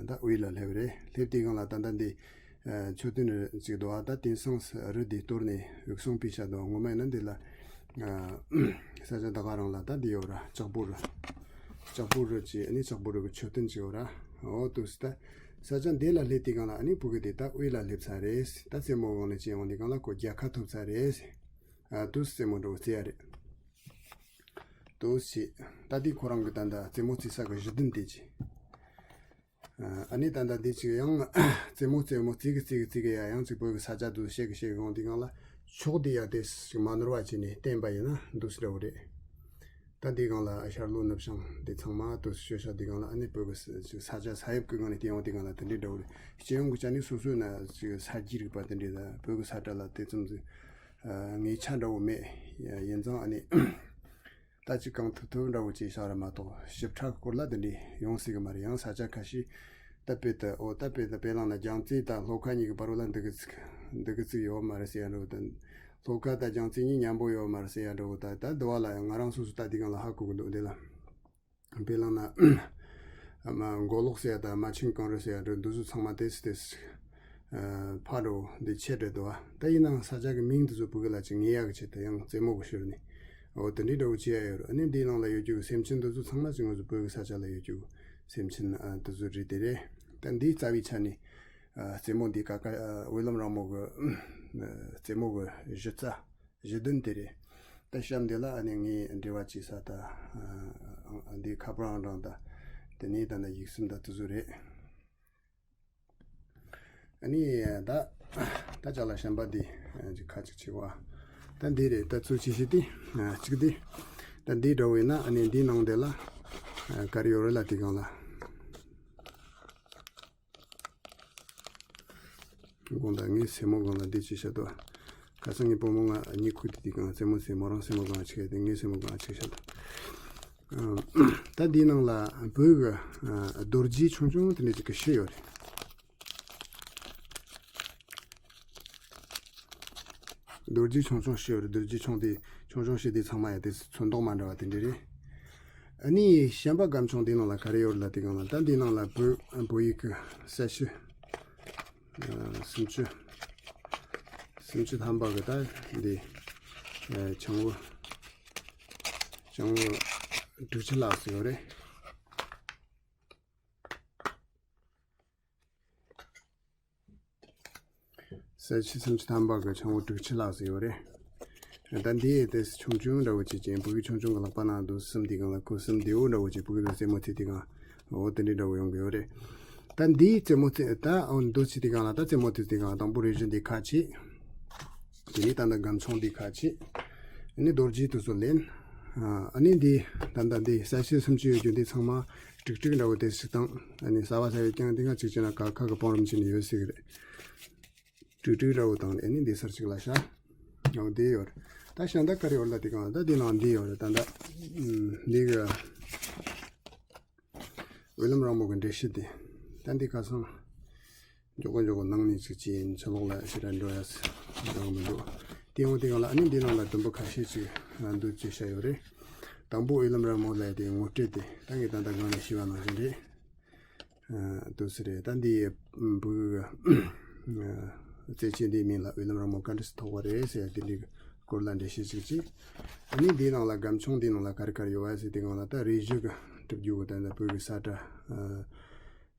ད་དབུས་ལ་སླེབས་རེད། སླེབས་དུས་སྒང་ལ་ད་ལྟ་འདི་མཆོད་རྟེན་རེ་ཅིག་འདུག་ཨ་ད་དེང་སང་རི་འདི་གཏོར་ནས་འུག་སོང་པི་ཤ་འདུག་ངོ་མ་ཡིན་ན་འདི་ལ་ས་ཆ་ད་ག་རང་ལ་ད་འདི་ཡོད་ར། ལྕགས་པོ་རི་ལྕགས་པོ་རི་ཅིག་ཨ་ནི་ལྕགས་པོ་རི་གི་མཆོད་རྟེན་ཅིག་ཡོད་ར། འོ་དུ་ད། ས་ཆ་འདི་ལ་སླེབས་དུས་སྒང་ལ་ཨ་ནི་ཕྲུ་གུ་དེ་ད་དབུས་ལ་སླེབས་ཚར་རེད། ད་རྩེད་མོ་འོང་ནས་ཅི་ཡོང་དུས་སྒང་ལ་ཁོ་རྒྱལ་ཁ་ཐོབ་ཚར་རེད། ཨ་དུས་རྩེད་མོ་འགྲོ་རྩེ་ཡ་རེད། དུས་ཕྱིས་ད་དེ་ཁོ་རང་གི་ད་ལྟ་རྩེད་མོ་རྩེ་ས་གི་གཞི་རྟེན་དེ་ཅི། ཨ་ནི་ད་ལྟ་འདི་ཅིག་ཡང་རྩེད་མོ་རྩེད་མོ་རྩེ་གི་རྩེ་གི་རྩེ་གི་ཡ་ཡང་ཅིག་བོད་ཀྱི་ས་ཆ་དུ་ཤེས་གི་ཤེས་གི་ཡོང་དུས་སྒང་ལ་ཕྱོགས་དེ་ཡ་དེ་ཞིག་མ་ནོར་བ་བྱས་ནས་བསྟན་པ་ཡིན་ན་འདུག་སེ་འདྲ་བོ་རེད། ད། ད་འདི་སྒང་ལ་ཤར་ལྷོ་ནུབ་བྱང་འདི་ཚང་མ་དུ་ཤོད་ཤག་འདི་སྒང་ལ་ཨ་ནི་བོད་ཀྱི་ས་ས་ཆ་ས་དབྱིབས་ཀྱི་ངང་ནས་བལྟས་ཡོང་དུས་སྒང་ལ་དེ་འདྲའི་འདྲ་བོ་རེད། སྤྱི་ཡོངས་ཀྱི་ཆ་ནས་སོ་སོའི་ན་ཅིག་ས་རྒྱུས་རིག་པ་དེ་འདྲའི་ད་བོད་ཀྱི་ས་ཁྲ་ལ་དེ་ཙམ་ཟིག་ངེས་ཆ་འདྲ་བོ་མེད། ཡིན་ཙང་ཨ་ནི་ད་ཅིག་གང་ཐུབ་ཐུབ་འདྲ་བོ་བྱས་ཤག་རེད་མ་གཏོགས་ཞིབ་ཕྲ་གི་སྐོར་ལ་དེ་འདྲའི་ཡོང་སྲིད་གི་མ་རེད། ཡང་ས་ཆ་ཁ་ཤས་ད་དཔེ་ད་ཨོ་ད་དཔེ་ད་དཔེ་བླངས་ན་རྒྱལ་རྩེ་དང་ལྷོ་ཁ་གཉིས་ཀྱི་བར་ལ་འདི་གི་ཚིག་འདི་གི་ཚིག་ཡོད་མ་རེད་ཟེར་ཡ་འདྲ་བོ་དང་། ལྷོ་ཁ་དང་རྒྱལ་རྩེ་གཉིས་མཉམ་པོ་ཡོད་མ་རེད་ཟེར་ཡ་འདྲ་བོ་དང་། ད་འདི་བ་ལ་ཡང་ང་རང་སོ་སོ་ད་འདི་སྒང་ལ་ཧ་གོ་གི་འདུག་འདི་ལ་དཔེ་བླངས་ན་མ་མགོ་ལོག་ཟེར་ཡ་དང་མ་ཆིང་གངས་རི་ཟེར་ཡ་འདྲ་འདི་ཚོ་ཚང་མ་ཏེས་ཏེས་ཕ་འགྲོ་འདི་ཆེ་འདྲ་འདུག་བ། ད་ཡིན་ནའང་ས་ཆ་གི་མིང་འདི་ཚོ་བོད་གི་ལ་ཅིག་ངེས་ཡག་གི་ཆེད་དུ་ཡང་རྩེད་མོ་གི་ཤུལ་ནས་འོ་དེ་འདྲའི་འདྲ་བོ་བྱེད་ཡ་ཡོད་རེད། ཨ་ནི་འདིའི་ནང་ལ་ཡོད་རྒྱུ་གི་སེམས་ཅན་འདི་ཚོ་ཚང་མ་ཅིག་ང་ཚོ་བོད་གི་ས་ཆ་ལ་ཡོད་རྒྱུ་གི་སེམས་ཅན་འདི་ཚོ་རེད། དེ་རེད། ད་འདིའི་རྩ་བའི་ཆ་ནས་རྩེད་མོ་འདི་ཀ་ཀ་དབུས་ལམ་རིང་མོ་གི་རྩེད་མོ་གི་གཞི་རྩ་གཞི་རྟེན་དེ་རེད། ད་གཤམ་འདི་ལ་ཨ་ནི་ངས་འབྲེལ་བ་བྱས་ས་ད་འདི་ཁ་པར་ཨང་གྲངས་ད་དེ་ནས་ད་ནི་ཡིག་ཚང་ད་དེ་ཚོ་རེད། ཨ་ནི་ད་ད་ཅག་ལ་གཤམ་པ་འདི་ཅིག་ཁ་ཅིག་བྱེད་བ། ད་འདི་རེད། ད་ཚུར་ཅི་ཞིག་འདི་གཅིག་འདི་ད་འདི་འདྲ་བོ་ཡིན་ན་ཨ་ནི་འདི་ནང་འདི་ལ་ག་རེ་ཡོད་རེད་ལ་དེ་སྒང་ལ། དགོངས་དག་ངའི་སེན་མོ་སྒང་ལ་འདི་ཅི་བཤད་དོ། ཁ་སང་ངའི་བུ་མོ་ང་གཉིད་ཁུག་དེ་དེ་གང་སེན་མོ་སེན་མོ་རང་སེན་མོ་སྒང་ཆེ་དེ་ངའི་སེན་མོ་སྒང་ཆེ་བཤད་དོ། ད་འདིའི་ནང་ལ་བོད་ཀྱི་རྡོ་རྗེ་ཆུང་ཆུང་དེ་འདྲ་ཅིག་གི་ཤི་ཡོད་རེད། རྡོ་རྗེ་ཆུང་ཆུང་ཤི་ཡོད་རེད། རྡོ་རྗེ་ཆུང་དེ་ཆུང་ཆུང་ཤི་དེ་ཚང་མ་ཡ་དེ་ཚོན་མདོག་མ་འདྲ་བ་དེ་འདྲ་རེད། ཨ་ནི་གཤམ་པ་སྒམ་ཆུང་དེའི་ནང་ལ་ག་རེ་ཡོད་རེད་ལ་དེ་སྒང་ལ་ད་འདིའི་ནང་ལ་བོད་བོད་ཡིག་གི་གསལ་བྱེད་སུམ་ཅུ་སུམ་ཅུ་ཐམ་པ་གི་ད་འདི་ཆང་བུ་ཆང་བུ་དྲུག་ཅུ་ལྷག་ཙམ་ཡོད་རེད། གསལ་བྱེད་སུམ་ཅུ་ཐམ་པ་གི་ཆང་བུ་དྲུག་ཅུ་ལྷག་ཙམ་ཡོད་རེད། ད་འདི་དེ་ཆུང་ཆུང་འདྲ་བོ་ཅིག་ཅན་བུ་གུ་ཆུང་ཆུང་གི་ལག་པ་ནང་དུ་གསུམ་དེ་གང་ལ་ཁོ་གསུམ་བདེ་བོ་འདྲ་བོ་ཅིག་བུ་གུ་དང་རྩེད་མོ་རྩེ་དེ་གང་འོ་དེ་འདྲའི་འདྲ་བོ་ཡོང་གི་ཡོད་རེད། ད་འདིའི་རྩེད་མོ་རྩེ་ད་འོ་འདུ་བྱེད་དེ་གང་ལ་ད་རྩེད་མོ་རྩེ་དེ་གང་དང་པོ་རེ་བཞིན་འདི་ཁ་ཕྱེ། དེ་ནས་ད་ལྟ་སྒམ་ཆུང་འདི་ཁ་ཕྱེ། ཨ་ནི་རྡོ་རྗེ་དེ་ཚོ་ལེན། ཨ་ནི་འདི་ད་ལྟ་འདི་གསལ་བྱེད་སུམ་ཅུ་ཡོད་རྒྱུ་འདི་ཚང་མ་ཀྲིག་ཀྲིག་འདྲ་བོ་དེ་ཞིག་དང་ཨ་ནི་ཟ་བ་ཟ་བའི་རྐྱང་འདི་ང་གཅིག་བྱས་ན་ཀ་ཁ་གི་བང་རིམ་བྱས་ནས་ཡོད་སྲིད་གི་རེད། ཀྲིག་ཀྲིག་འདྲ་བོ་དང་ཨ་ནི་འདི་སར་ཅིག་ལ་ཤ་འོ་འདི་ཡོད་རེད། ད་ཤ་འདི་ག་རེ་ཡོད་ལ་དེ་གང་ད་འདི་ནང་འདི་ཡོད་རེད། ད་ད་འདི་གི་དབུས་ལམ་རིང་མོ་གི་འགྲེལ་བཤད་དེ་ད་འདི་ཁ་སང་མགྱོགས་པོ་མགྱོགས་པོ་ནང་ནས་ཅིག་ཅིག་ཡིན་ཕྱི་ལོགས་ལ་ཕྱི་ར་འགྲོ་ཡ་ཟེར་འགྲོ་གི་མི་འདུག་དེ་ཡང་དེ་གང་ལ་ཨ་ནི་འདི་ནང་ལ་དུམ་བུ་ཁ་ཤས་ཅིག་འདུག་ཅེས་བཤད་ཡོད་རེད། དང་པོ་དབུས་ལམ་རིང་མོ་ལ་དེ་ངོ་སྤྲོད་དེ་ད་ངས་ད་ལྟ་སྒང་ནས་ཞུས་པ་ནང་བཞིན་རེད། ཨ་འདུག་སེ་རེད། ད་འདི་བུ་གུ་རྩེད་ཆས་འདིའི་མིང་ལ་དབུས་ལམ་རིང་མོ་ག་འདྲ་སེ་ཐོགས་པ་རེད་ཟེར་ཡ་དེ་འདྲའི་སྐོར་ལ་འགྲེལ་བཤད་ཅིག་བྱས། ཨ་ནི་འདིའི་ནང་ལ་སྒམ་ཆུང་འདིའི་ནང་ལ་ག་རེ་ག་རེ་ཡོད་པ་ཟེར་དེ་སྒང་ལ་ད་རེ་བཞི་གི་གྲུབ་རྒྱུ་གི་ད་ལྟ་བོད་ཀྱི་ས་ཁྲ་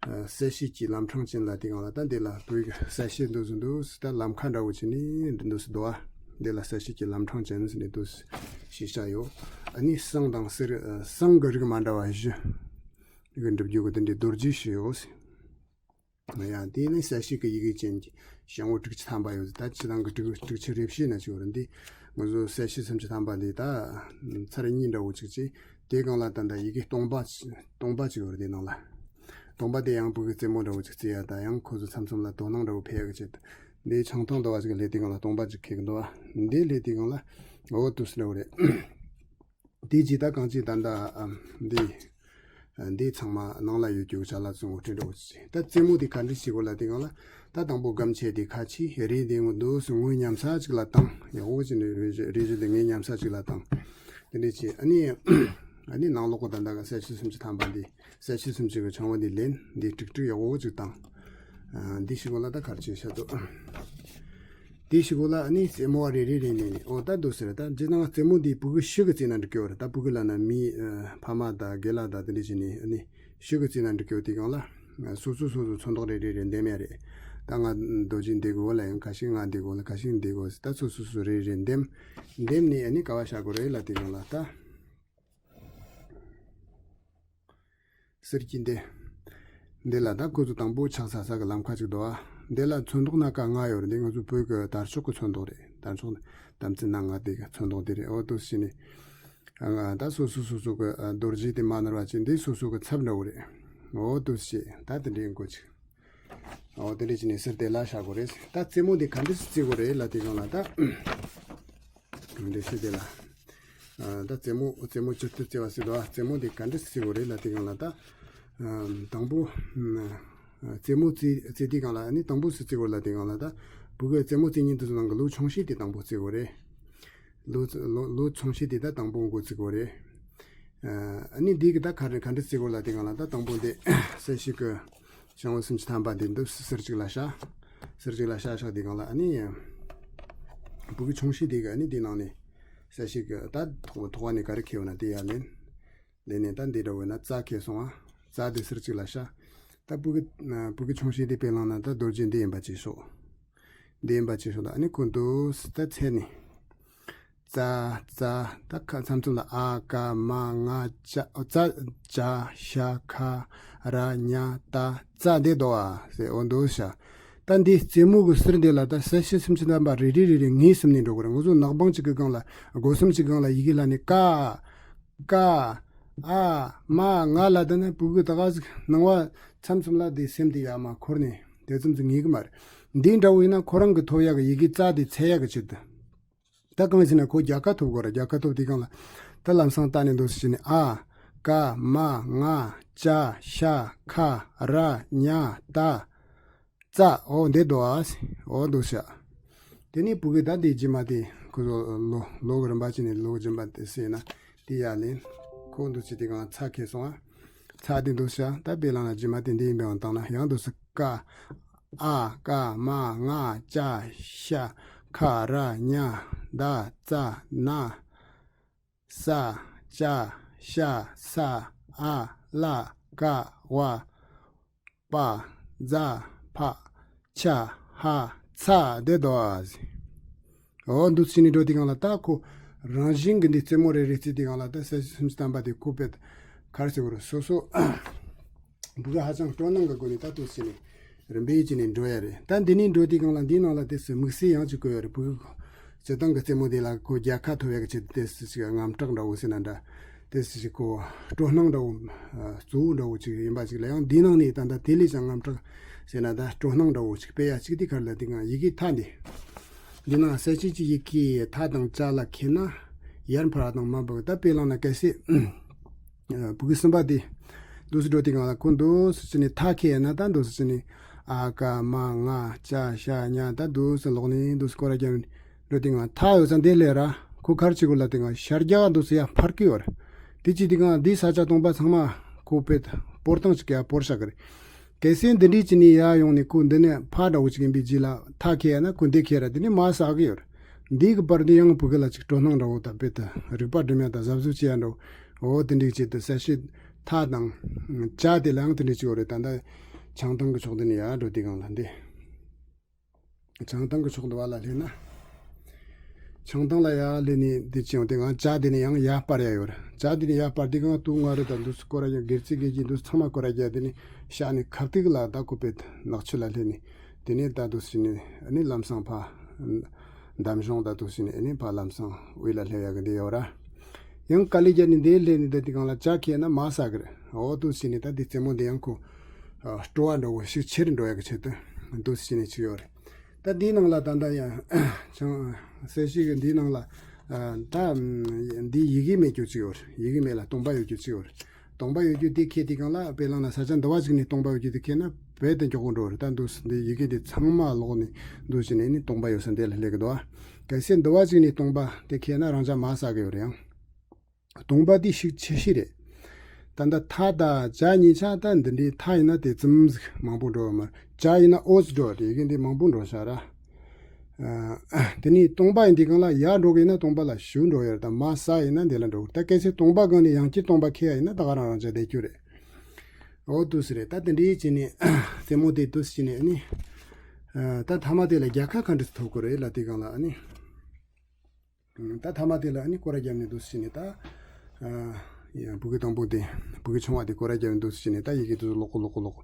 གསལ་བྱེད་ཀྱི་ལམ་འཕྲང་ཅན་ལ་དེ་སྒང་ལ་ད་འདི་ལ་བོད་ཀྱི་གསལ་བྱེད་འདུག་སེ་འདུག་སེ་ད་ལམ་ཁ་འདྲ་བོ་བྱས་ནས་འདི་འདུག་སེ་འདུག་ཨ། འདི་ལ་གསལ་བྱེད་ཀྱི་ལམ་འཕྲང་ཅན་ཟེར་ནས་འདུག་སེ་ཞེས་བྱ་ཡོད། ཨ་ནི་ཟངས་དང་གསེར་ཟངས་ཀྱི་རིགས་མ་འདྲ་བ་བཞི་གི་འགྲུབ་རྒྱུ་གི་དེ་འདྲའི་རྡོ་རྗེ་ཞིག་ཡོད། ཡང་དེ་ནི་གསལ་བྱེད་ཀྱི་ཡི་གེ་ཅན་གྱི་ཞལ་ངོ་དྲུག་ཅུ་ཐམ་པ་ཡོད། ད་སྤྱི་བཏང་གི་དྲུག་དྲུག་ཅུ་རེ་བཞི་ན་ཅིག་ཡོད་རེད། འདི་ང་ཚོ་གསལ་བྱེད་སུམ་ཅུ་ཐམ་པ་འདི་ད་ཚར་གཉིས་འདྲ་བོ་ཅིག་བྱས། དེ་སྒང་ལ་ད་ལྟ་ཡི་གེ་སྟོང་པ་སྟོང་པ་ཅིག་ཡོད་རེད། དེ་ནང་ལ་སྟོང་པ་དེ་ཡང་བོད་ཀྱི་རྩེད་མོ་འདྲ་བོ་ཅིག་རྩེ་ཡ་ད་ཡང་ཁོ་ཚོ་མཚམས་མཚམས་ལ་དོ་སྣང་འདྲ་བོ་འཕེལ་ཡ་གི་ཆེད་དུ་འདི་ཆང་ཐུང་འདྲ་བ་ཅིག་ལས་དེ་སྒང་ལ་སྟོང་པ་ཅིག་འཁེལ་གི་འདུག་བ། འདི་ལས་དེ་སྒང་ལ་འོ་དུ་སི་འདྲ་བོ་རེད། དེ་ཇི་ལྟར་གང་ཅི་ད་ལྟ་འདི་འདི་ཚང་མ་ནང་ལ་ཡོད་རྒྱུ་ཅ་ལག་ཚོ་ངོ་སྤྲོད་འདྲ་བོ་ཅིག་ད་རྩེད་མོ་འདི་ག་འདྲ་བྱེད་དགོས་ལ་དེ་སྒང་ལ་ད་དང་པོ་སྒམ་ཆས་དེ་ཁ་ཕྱེ་རེད། དེ་ངོ་འདུག་སེ་ངོས་མཉམ་ས་ཅིག་ལ་བཏང་། ཡག་པོ་ཅིག་ནས་རེ་རེ་རེ་དེ་ངོས་མཉམ་ས་ཅིག་ལ་བཏང་། དེ་འདྲ་བྱས་ཨ་ནི་ཨ་ནི་ནང་ལོགས་གི་ད་ལྟ་གི་གསལ་བྱེད་སུམ་ཅུ་ཐམ་པ་འདི་གསལ་བྱེད་སུམ་ཅུ་གི་ཆང་བུ་འདི་ལེན། འདི་ཀྲིག་ཀྲིག་ཡག་པོ་ཅིག་བཏང་། འདི་ཞིག་གོ་ལ་ད་གར་ཆེ་ཤ་དོ། དེ་ཞིག་གོ་ལ་ཨ་ནི་རྩེད་མོ་བ་རེ་རེ་རེ་ནས་ནི་ཨོ་ད་འདུག་ཟེར། ད་ཇི་ནང་རྩེད་མོ་འདི་ཕྲུ་གུ་ཤི་གི་རྩེ་ན་འགྲིག་གི་ཡོད་རེད། ད་ཕྲུ་གུ་ལ་ན་མི་ཕ་མ་དང་རྒན་ལགས་དང་དེ་འདྲ་བྱས་ནས་ཨ་ནི་ཤི་གི་རྩེ་ན་འགྲིག་གི་ཡོད། དེ་སྒང་ལ་སོ་སོ་སོ་སོ་ཚོན་མདོག་རེ་རེ་རེ་འདེམ་ཡ་རེད། ད་ང་རྡོ་རྗེ་འདི་གོ་ལ་ཡང་ཁ་ཤས་ང་འདི་གོ་ལ་ཁ་ཤས་འདི་གོ་ད་སོ་སོ་སོ་རེ་རེ་འདེམ། འདེམ་ནས་ཨ་ནི་ག་བ་བཞག་དགོས་རེད་ལ་དེ་སྒང་ལ་ད། གསེར་གྱི་འདི། འདི་ལ་ད་ཁོ་ཚོ་དང་པོ་ཆགས་ས་ས་གི་ལམ་ཁ་ཅིག་འདུག་ཨ། འདི་ལ་ཚོན་མདོག་སྣ་ཁ་ལྔ་ཡོད་རེད། འདི་ང་ཚོ་བོད་ཀྱི་དར་ལྕོག་གི་ཚོན་མདོག་རེད། དར་ལྕོག་དམ་ཚིག་སྣ་ལྔ་དེ་གི་ཚོན་མདོག་དེ་རེད། འོ་དུ་ཞིག་ནས། ད་སོ་སོ་སོ་སོ་གི་རྡོ་རྗེ་དེ་མ་ནོར་བ་ཅིག་འདི་སོ་སོ་གི་ཚབ་འདྲ་བོ་རེད། འོ་དུ་བྱས་ད་དེ་འདྲའི་འགོ་ཅིག་འོ་དེ་འདྲ་བྱས་ནས་ཟུར་དེ་ལ་བཞག་དགོས་རེད། ད་རྩེ་མོ་འདི་ག་འདྲ་བརྩི་དགོས་རེད་ལབ་དུས་སྒང་ལ་ད། འདི་ཤེས་དེ་ལ། ད་རྩེ་མོ་རྩེ་མོ་ཇི་ལྟར་བརྩི་བ་ཟེར་དོ། རྩེ་མོ་འདི་ག་འདྲ་བརྩི་དགོས་རེད་ལབ་དུས་སྒང་ལ་ད། དང་པོ། རྩེ་མོ་བརྩི་བརྩི་དུས་སྒང་ལ་ཨ་ནི་དང་པོ་སུ་བརྩི་དགོས་ལབ་དུས་སྒང་ལ་ད། བུ་གུ་རྩེ་མོ་རྩེ་མཁན་དེ་ཚོ་ནང་གི་ལོ་ཆུང་ཤོས་དེ་དང་པོ་བརྩི་དགོས་རེད། ལོ་ལོ་ལོ་ཆུང་ཤོས་དེ་ད་དང་པོ་འགོ་བརྩི་དགོས་རེད། ཨ་ནི་འདི་གི་ད་ག་རེ་ག་འདྲ་བརྩི་དགོས་ལབ་དུས་སྒང་ལ་ད་དང་པོ་འདི་གསལ་བྱེད་ཀྱི་བྱང་བུ་སུམ་ཅུ་ཐམ་པ་འདི་འདི་ཟུར་གཅིག་ལ་བཞག་ཟུར་གཅིག་ལ་བཞག་བཞག་དུས་སྒང་ལ་ཨ་ནི་བུ་གུ་ཆུང་ཤོས་དེ་གི་ཨ་ནི་འདི་ནང་ནས་གསལ་བྱེད་ཀྱི་ད་ཐོག་ཐོག་ནས་ག་རེ་ཁེལ་ཡོད་ན་དེ་ཡར་ལེན། ལེན་ནས་ད་འདི་འདྲ་བོ་ན་ཙ་ཁེལ་སོང་ཨ། ཙ་དེ་ཟུར་གཅིག་ལ་བཞག་ད་བུ་གུ་བུ་གུ་ཆུང་ཤོས་དེ་དཔེ་བླངས་ན་ད་རྡོ་རྗེ་འདི་ཡིན་པ་ཅིག་ཤོག་འདི་ཡིན་པ་ཅིག་ཤོག་ད་ཨ་ནི་ཁོ་འདུག་སེ་ད་ཚེ་ནི། ཙ་ཙ་ད་ཁ་མཚམས་མཚམས་ལ་ཨ་ཀ་མ་ང་ཅ་ཙ་ཅ་ཤ་ཁ་ར་ཉ་ད་ཙ་འདི་འདུག་ཨ་ཟེར་འོ་འདུག་ཤ་ད་འདི་རྩེ་མོ་གི་ཟུར་འདི་ལ་ད་གསལ་བྱེད་སུམ་ཅུ་ཐམ་པ་རེ་རེ་རེ་རེ་ངེས་བཟུང་ནས་འགྲོ་དགོས་རེད། ང་ཚོ་ནག་པང་གཅིག་གི་སྒང་ལ་སྒོ་སམ་གཅིག་སྒང་ལ་ཡི་གེ་ལ་ནི་ཀ་ཀ་ཨ་མ་ང་ལ་ད་ནི་བུ་གུ་ད་ག་ཟིག་ནང་བ་མཚམས་མཚམས་ལ་དེ་སེམས་དེ་ཡ་མ་འཁོར་ནས་དེ་ཙམ་ཟིག་ངེས་གི་མ་རེད། འདི་འདྲ་བོ་ཡིན་ན་ཁོ་རང་གི་ཐོབ་ཡག་གི་ཡི་གེ་ཙ་དེ་འཚོལ་ཡག་གི་ཆེད་དུ། ད་གང་ཡིན་ཟེར་ན་ཁོ་རྒྱལ་ཁ་ཐོབ་དགོས་རེད། རྒྱལ་ཁ་ཐོབ་དུས་སྒང་ལ་ད་ལམ་སང་ལྟ་ནས་འདུག་སེ་བྱས་ནས་ཨ་ཀ་མ་ང་ཅ་ཤ་ཁ་ར་ཉ་ད། ཙ། འོ་འདི་འདུག་ཨ། འོ་འདུག་ཤ་དེ་ནས་བུ་གུ་ད་འདི་རྗེས་མ་དེ་ཁོ་ཚོ་ལོ་ལོ་གི་རིམ་པ་བྱས་ནས་ལོ་རྗེས་མ་དེ་ཟེར་ན་དེ་ཡར་ལེན། ཁོ་འདུག་སེ་དེ་གང་ཚ་ཁེལ་སོང་ཨ། ཚ་དེ་འདུག་ཤ་ད་དཔེ་བླངས་ན་རྗེས་མ་དེ་འདི་ཡིན་པའི་དབང་བཏང་ན་ཡང་འདུག་སེ་ཀ་ཨ་ཀ་མ་ང་ཅ་ཤ་ཁ་ར་ཉ་ད་ཙ་ན། ས། ཅ། ཤ། ས། ཨ། ལ། ཀ། ཝ། པ། ཛ། ཕ། ཆ། ཧ། ཚ། དེ་འདུག་ཨ། འོ་འདུག་སེ་བྱས་ནས་འགྲོ་དུས་སྒང་ལ་ད་ཁོ་རང་བཞིན་གྱི་འདི་རྩེ་མོ་རེ་རེ་བརྩི་དུས་སྒང་ལ་ད་གསལ་བྱེད་སུམ་ཅུ་ཐམ་པ་དེ་ཁོ་དཔེ་ག་རེ་ཟེར་དགོས་རེད། སོ་སོ་བུ་གུ་ཧ་ཅང་སྤྲོ་སྣང་གི་སྒོ་ནས་ད་འདུག་སེ་བྱས་ནས་རིམ་པས་བྱས་ནས་འགྲོ་ཡ་རེད། ད་འདི་ནས་འགྲོ་དུས་སྒང་ལ་འདིའི་ནང་ལ་དེ་སུ་དམིགས་བསལ་ཡང་ཅིག་དགོས་ཡ་རེད། བུ་གུ་སྤྱིར་བཏང་གི་རྩེ་མོ་དེ་ལ་ཁོ་རྒྱལ་ཁ་ཐོབ་ཡ་གི་ཆེད་དུ་དེ་སུ་ཞིག་དངངས་སྐྲག་འདྲ་བོ་ཟེར་ན་འདྲ། དེ་སུ་ཞིག་ཁོ་སྤྲོ་སྣང་འདྲ་བོ་གཙོ་བོ་འདྲ་བོ་ཅིག་ཡིན་པ་ཅིག་ལ་ཡང་འདིའི་ནང་ནས་ད་ལྟ་དེ་ལས་ཀྱང་དངངས་སྐྲག་ཟེར་ན་ད་སྤྲོ་སྣང་འདྲ་བོ་ཅིག་སྤེལ་ཡ་ཅིག་དེ་ག་རེ་ལབ་དུས་སྒང་ཡི་གེ་ཐ་འདི། འདི་ནང་གསལ་བྱེད་ཀྱི་ཡི་གེ་ཐ་དང་ཅ་ལ་ཁེལ་ན་ཡར་འཕར་བ་དང་མར་འབབ། ད་དཔེ་བླངས་ན་གལ་སྲིད་བུ་གུ་གསུམ་པ་དེ་འདུག་སེ་འགྲོ་དུས་སྒང་ལ་ཁོ་འདུག་སེ་བྱས་ནས་ཐ་ཁེལ་ཡ་ན་ད་འདུག་སེ་བྱས་ནས་ཨ་ཀ་མ་ང་ཅ་ཤ་ཉ་ད་འདུག་སེ་ལོག་ནས་འདུག་སེ་སྐོར་ར་རྒྱབ་ནས་འགྲོ་དུས་སྒང་ཐ་ཡོད་ས་འདི་སླེབས་ར་ཁོ་ག་རེ་བྱེད་དགོས་ལབ་དུས་སྒང་ཤར་རྒྱག་འདུག་སེ་ཡར་འཕར་གི་ཡོད་རེད། དེ་བྱེད་དུས་སྒང་འདིའི་ས་ཆ་སྟོང་པ་ཚང་མ་ཁོ་དཔེ་སྤོར་སྟངས་ཅིག་ཡར་སྤོར་བཞག་གི་རེད། གལ་སྲིད་འདི་འདྲའི་བྱས་ནས་ཡར་ཡོང་ནས་ཁོ་འདི་ནས་ཕར་འདྲ་བོ་ཅིག་ཡིན་པའི་རྗེས་ལ་ཐ་ཁེལ་ཡ་ན་ཁོ་འདི་ཁེལ་ར་འདི་ནས་མར་ཟག་གི་ཡོད་རེད། འདི་གི་བར་འདི་ཡང་བུ་གུ་ལ་ཅིག་སྤྲོ་སྣང་འདྲ་བོ་དང་དཔེ་དེ་རིག་པ་སྒྲིམ་ཡ་དང་གཟབ་གཟབ་བྱེད་ཡ་འདྲ་བོ་འོ་དེ་འདྲའི་ཆེད་དུ་གསལ་བྱེད་ཐ་དང་ཅ་དེ་ལ་ཡང་དེ་འདྲའི་ཅིག་ཡོད་རེད། ད་ལྟ་བྱང་ཐང་གི་ཕྱོགས་འདི་ནས་ཡར་འགྲོ་དུས་སྒང་ལ་འདི། བྱང་ཐང་གི་ཕྱོགས་འདི་བ་ལ་སླེབས་ན། བྱང་ཐང་ལ་ཡར་སླེབས་ནས་འདི་ཅི་ཡོང་དེ་ང་ཅ་དེ་ནས་ཡང་ཡར་སྤར་ཡ་ཡོད་རེད། ཅ་དེ་ནས་ཡར་སྤར་དུས་སྒང་དུ་ང་རེ་དང་འདུག་སེ་སྐོར་ར་ཡང་སྒེར་རྩིས་སྒེར་གྱི་འདུག་སེ་ཚང་མ་སྐོར་ར་རྒྱག་དེ་ནས་ཤར་ནས་ཁ་ཐུག་ལ་ད་ཁོ་དཔེ་ནག་ཆུ་ལ་སླེབས་ནས་དེ་ནས་ད་འདུག་སེ་ནས་ཨ་ནི་ལམ་སང་ཕར་འདམ་གཞུང་ད་འདུག་སེ་ནས་ཨ་ནི་ཕར་ལམ་སང་དབུས་ལ་སླེབས་ཡ་གི་འདི་ཡོད་ར། ཡང་དཀའ་ལས་བརྒྱབ་ནས་འདི་སླེབས་ནས་ད་དེ་སྒང་ལ་ཅ་ཁེལ་ན་མར་ཟག་གི་རེད། འོ་འདུག་སེ་ནས་ད་འདི་རྩེ་མོ་འདི་ཡང་ཁོ་སྤྲོ་བ་འདྲ་བོ་ཤུགས་ཆེར་འགྲོ་ཡ་གི་ཆེད་དུ་འདུག་སེ་བྱས་ནས་ཅིག་ཡོད་རེད། ད་འདིའི་ནང་ལ་ད་ལྟ་ཡང་ཆང་གསལ་བྱེད་ཀྱི་འདིའི་ནང་ལ་ད་འདི་ཡི་གེ་མེད་རྒྱུ་ཅིག་ཡོད་རེད། ཡི་གེ་མེད་ལ་སྟོང་པ་ཡོད་རྒྱུ་ཅིག་ཡོད་རེད། སྟོང་པ་ཡོད་རྒྱུ་དེ་ཁེལ་དུས་སྒང་ལ་དཔེ་བླངས་ན་ས་ཆ་འདི་བ་ཅིག་ནས་སྟོང་པ་ཡོད་རྒྱུ་དེ་ཁེལ་ན་རྦད་དེ་མགྱོགས་པོ་འགྲོ་རེད། ད་འདུག་སེ་འདི་ཡི་གེ་འདི་ཚང་མ་ཀློག་ནས་འདུག་སེ་བྱས་ནས་ནི་སྟོང་པ་ཡོད་ས་འདི་ལ་སླེབས་ཀྱི་འདུག་ཨ། གལ་སྲིད་འདི་བ་ཅིག་ནས་སྟོང་པ་དེ་ཁེལ་ན་རང་ཅག་མར་ཟག་གི་ཡོད་རེད་ཡང་། སྟོང་པ་དེ་ཤུགས་ཆེ་ཤོས་རེད། ད་ལྟ་ཐ་དང་ཅ་གཉིས་ཆ་ད་འདི་འདྲའི་ཐ་ཡིན་ན་དེ་ཙམ་ཟིག་མང་པོ་འགྲོ་བ་མ་རེད། ཅ་ཡིན་ན་ཨོ་ཙི་འགྲོ་བ་རེད། ཡི་གེ་འདི་མང་པོ་འགྲོ་ཤག་ར། ཨ། དེ་ནས་སྟོང་པ་ཡིན་དུས་སྒང་ལ་ཡར་འགྲོ་གི་ཡིན་ན་སྟོང་པ་ལ་ཞུ་འགྲོ་ཡོད་རེད། ད་མར་ཟག་ཡིན་ན་འདི་ལ་འགྲོ་གི་རེད། ད་གལ་སྲིད་སྟོང་པ་སྒང་ནས་ཡང་བསྐྱར་སྟོང་པ་ཁེལ་ཡ་ཡིན་ན་ད་ག་རང་རང་ཅག་བསྡད་རྒྱུ་རེད། འོ་འདུག་སེ་རེད། ད་དེ་འདྲའི་བྱས་ནས་རྩེ་མོ་དེ་འདུག་སེ་བྱས་ནས་ཨ་ནི། ཨ། ད་མཐའ་མ་དེ་ལ་རྒྱལ་ཁ་ག་འདྲ་ཐོབ་དགོས་རེད་ལབ་དུས་སྒང་ལ་ཨ་ནི། ད་མཐའ་མ་དེ་ལ་ཨ་ནི་སྐོར་ར་བརྒྱབ་ནས་འདུག་སེ་བྱས་ནས་ད། ཨ། ཡ། བུ་གུ་དང་པོ་དེ། བུ་གུ་ཆུང་བ་དེ་སྐོར་ར་བརྒྱབ་ནས་འདུག་སེ་བྱས་ནས་ད་ཡི་གེ་དེ་ཚོ་ཀློག་གོ་ཀློག་གོ་ཀློག་གོ།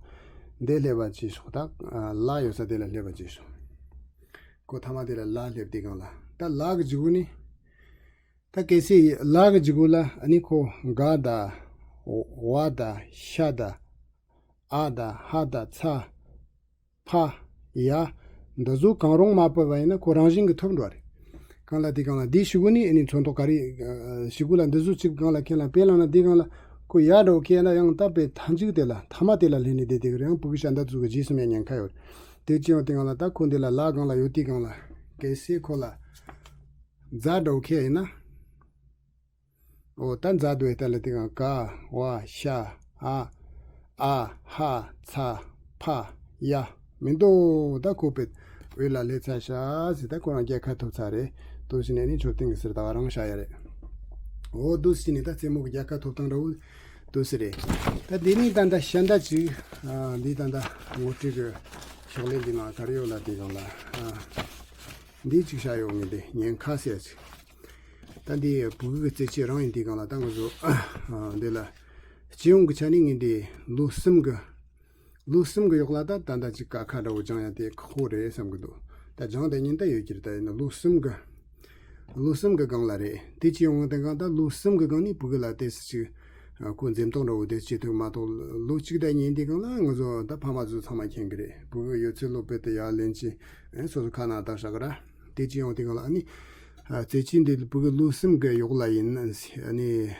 འདི་སླེབས་པ་བྱས་ཤོག་ད། ཨ། ལ་ཡོད་ས་དེ་ལ་སླེབས་པ་བྱས་ཤོག་ཁོ་མཐའ་མ་དེ་ལ་ལ་སླེབས་དུས་སྒང་ལ་ད་ལ་གི་མཇུག་ནི། ད་གལ་སྲིད་ལ་གི་འཇུག་གུ་ལ་ཨ་ནི་ཁོ་ག་དང་བ་དང་ཤ་དང་ཨ་དང་ཧ་དང་ཚ་ཕ་ཡ་འདི་ཚོ་གང་རུང་མ་བབས་པ་ཡིན་ན་ཁོ་རང་བཞིན་གྱི་ཐོབ་འགྲོ་བ་རེད། གང་ལ་དེ་གང་ལ་དེ་ཞུ་གུ་ནི་ཨ་ནི་ཚོན་མདོག་ག་རེ་ཞུ་གུ་ལ་འདི་ཚོ་གཅིག་གང་ལ་ཁས་ལ་དཔེ་ལ་ན་དེ་གང་ལ་ཁོ་ཡ་འདྲ་བོ་ཁས་ན་ཡང་ད་དཔེ་མཐའ་མཇུག་དེ་ལ་མཐའ་མ་དེ་ལ་ལྷན་ནི་དེ་དེ་གི་རེད། ཡང་ཕྲུ་གུ་ཤ་འདི་ཚོ་གི་རྗེས་སུ་མེད་ཉེན་ཁ་ཡོད་རེད། དེ་ཅི་ཡང་དེ་གང་ལ་ད་ཁོ་འདི་ལ་ལ་གང་ལ་ཡོད་དེ་གང་ལ་གལ་སྲིད་ཁོ་ལ་རྫ་འདྲ་བོ་ཁས་ཡིན་ན། འོ་ད་མཛའ་དུ་ཡི་ལྟ་ལ་དེ་གང་ག་བ་ཤ་ཨ་ཨ་ཧ་ཚ་ཕ་ཡ་མི་འདུག་ད་ཁོ་པེ་འོད་ལ་ལྷེ་ཚ་ཤ་ཟི་ད་ཁོ་རང་རྒྱལ་ཁ་ཐོབ་ཚ་རེད། དུ་ཟི་ནས་ནི་མཆོད་རྟེན་གི་ཟེར་ད་ག་རང་ཤ་ཡ་རེད། འོ་དུ་ཟི་ནི་ད་རྩེད་མོ་གི་རྒྱལ་ཁ་ཐོབ་སྟངས་འདྲ་བོ་དུ་ཟི་རེད། ད་འདི་ནི་ད་ད་ཤ་འདྲ་ཅིག་ཨ་འདི་ད་ད་ངོ་སྤྲོད་གི་ཕྱག་ལེན་འདི་ན་ག་རེ་ཡོད་ལ་དེ་གང་ལ་ཨ་འདི་ཅིག་ཤ་ཡོད་ངེས་འདི་ཉེན་ཁ་ཟེར་ཅིག་ད་འདི་ཕྲུ་གུ་གི་རྩེད་ཆས་རང་ཡིན་དེ་གང་ལ་ད་ང་ཚོ་འདི་ལ་སྤྱི་ཡོངས་ཀྱི་ཆ་ནས་ངས་འདི་ལོ་གསུམ་གི་ལོ་གསུམ་གི་གཡོག་ལ་ད་ད་ད་ཅིག་ཀ་ཁ་འདྲ་བོ་སྦྱང་ཡ་དེ་ཁག་པོ་རེད་བསམ་གི་འདུག་ད་སྦྱང་དེ་ཉིན་ད་ཡོད་ཀྱི་རེད། ད་ཡིན་ན་ལོ་གསུམ་གི་ལོ་གསུམ་གི་སྒང་ལ་རེད། དེ་སྤྱི་ཡོངས་དེ་གང་ད་ལོ་གསུམ་གི་སྒང་ནས་ཕྲུ་གུ་ལ་དེ་སི་ཅིག་ཁོ་འཛེམ་དོགས་འདྲ་བོ་དེ་བྱེད་ཐུབ་མ་གཏོགས་ལོ་གཅིག་ད་ཉིན་དེ་གང་ལ་ང་ཚོ་ད་ཕ་མ་ཚོ་ཚང་མ་མཁྱེན་གི་རེད། ཕྲུ་གུ་ཡོད་ཚད་ལོ་པེ་དེ་ཡ་ལེན་ཅི་ཨེ་སོ་སོ་ཁ་ན་བཏགས་བཞག་གི་ར། དེ་ཅི་ཡོང་དེ་གང་ལ་ཨ་ནི། ཨ་རྩེད་ཆས་འདི་ཕྲུ་གུ་ལོ་གསུམ་གི་གཡོག་ལ་ཡིན་ཨ་ནི།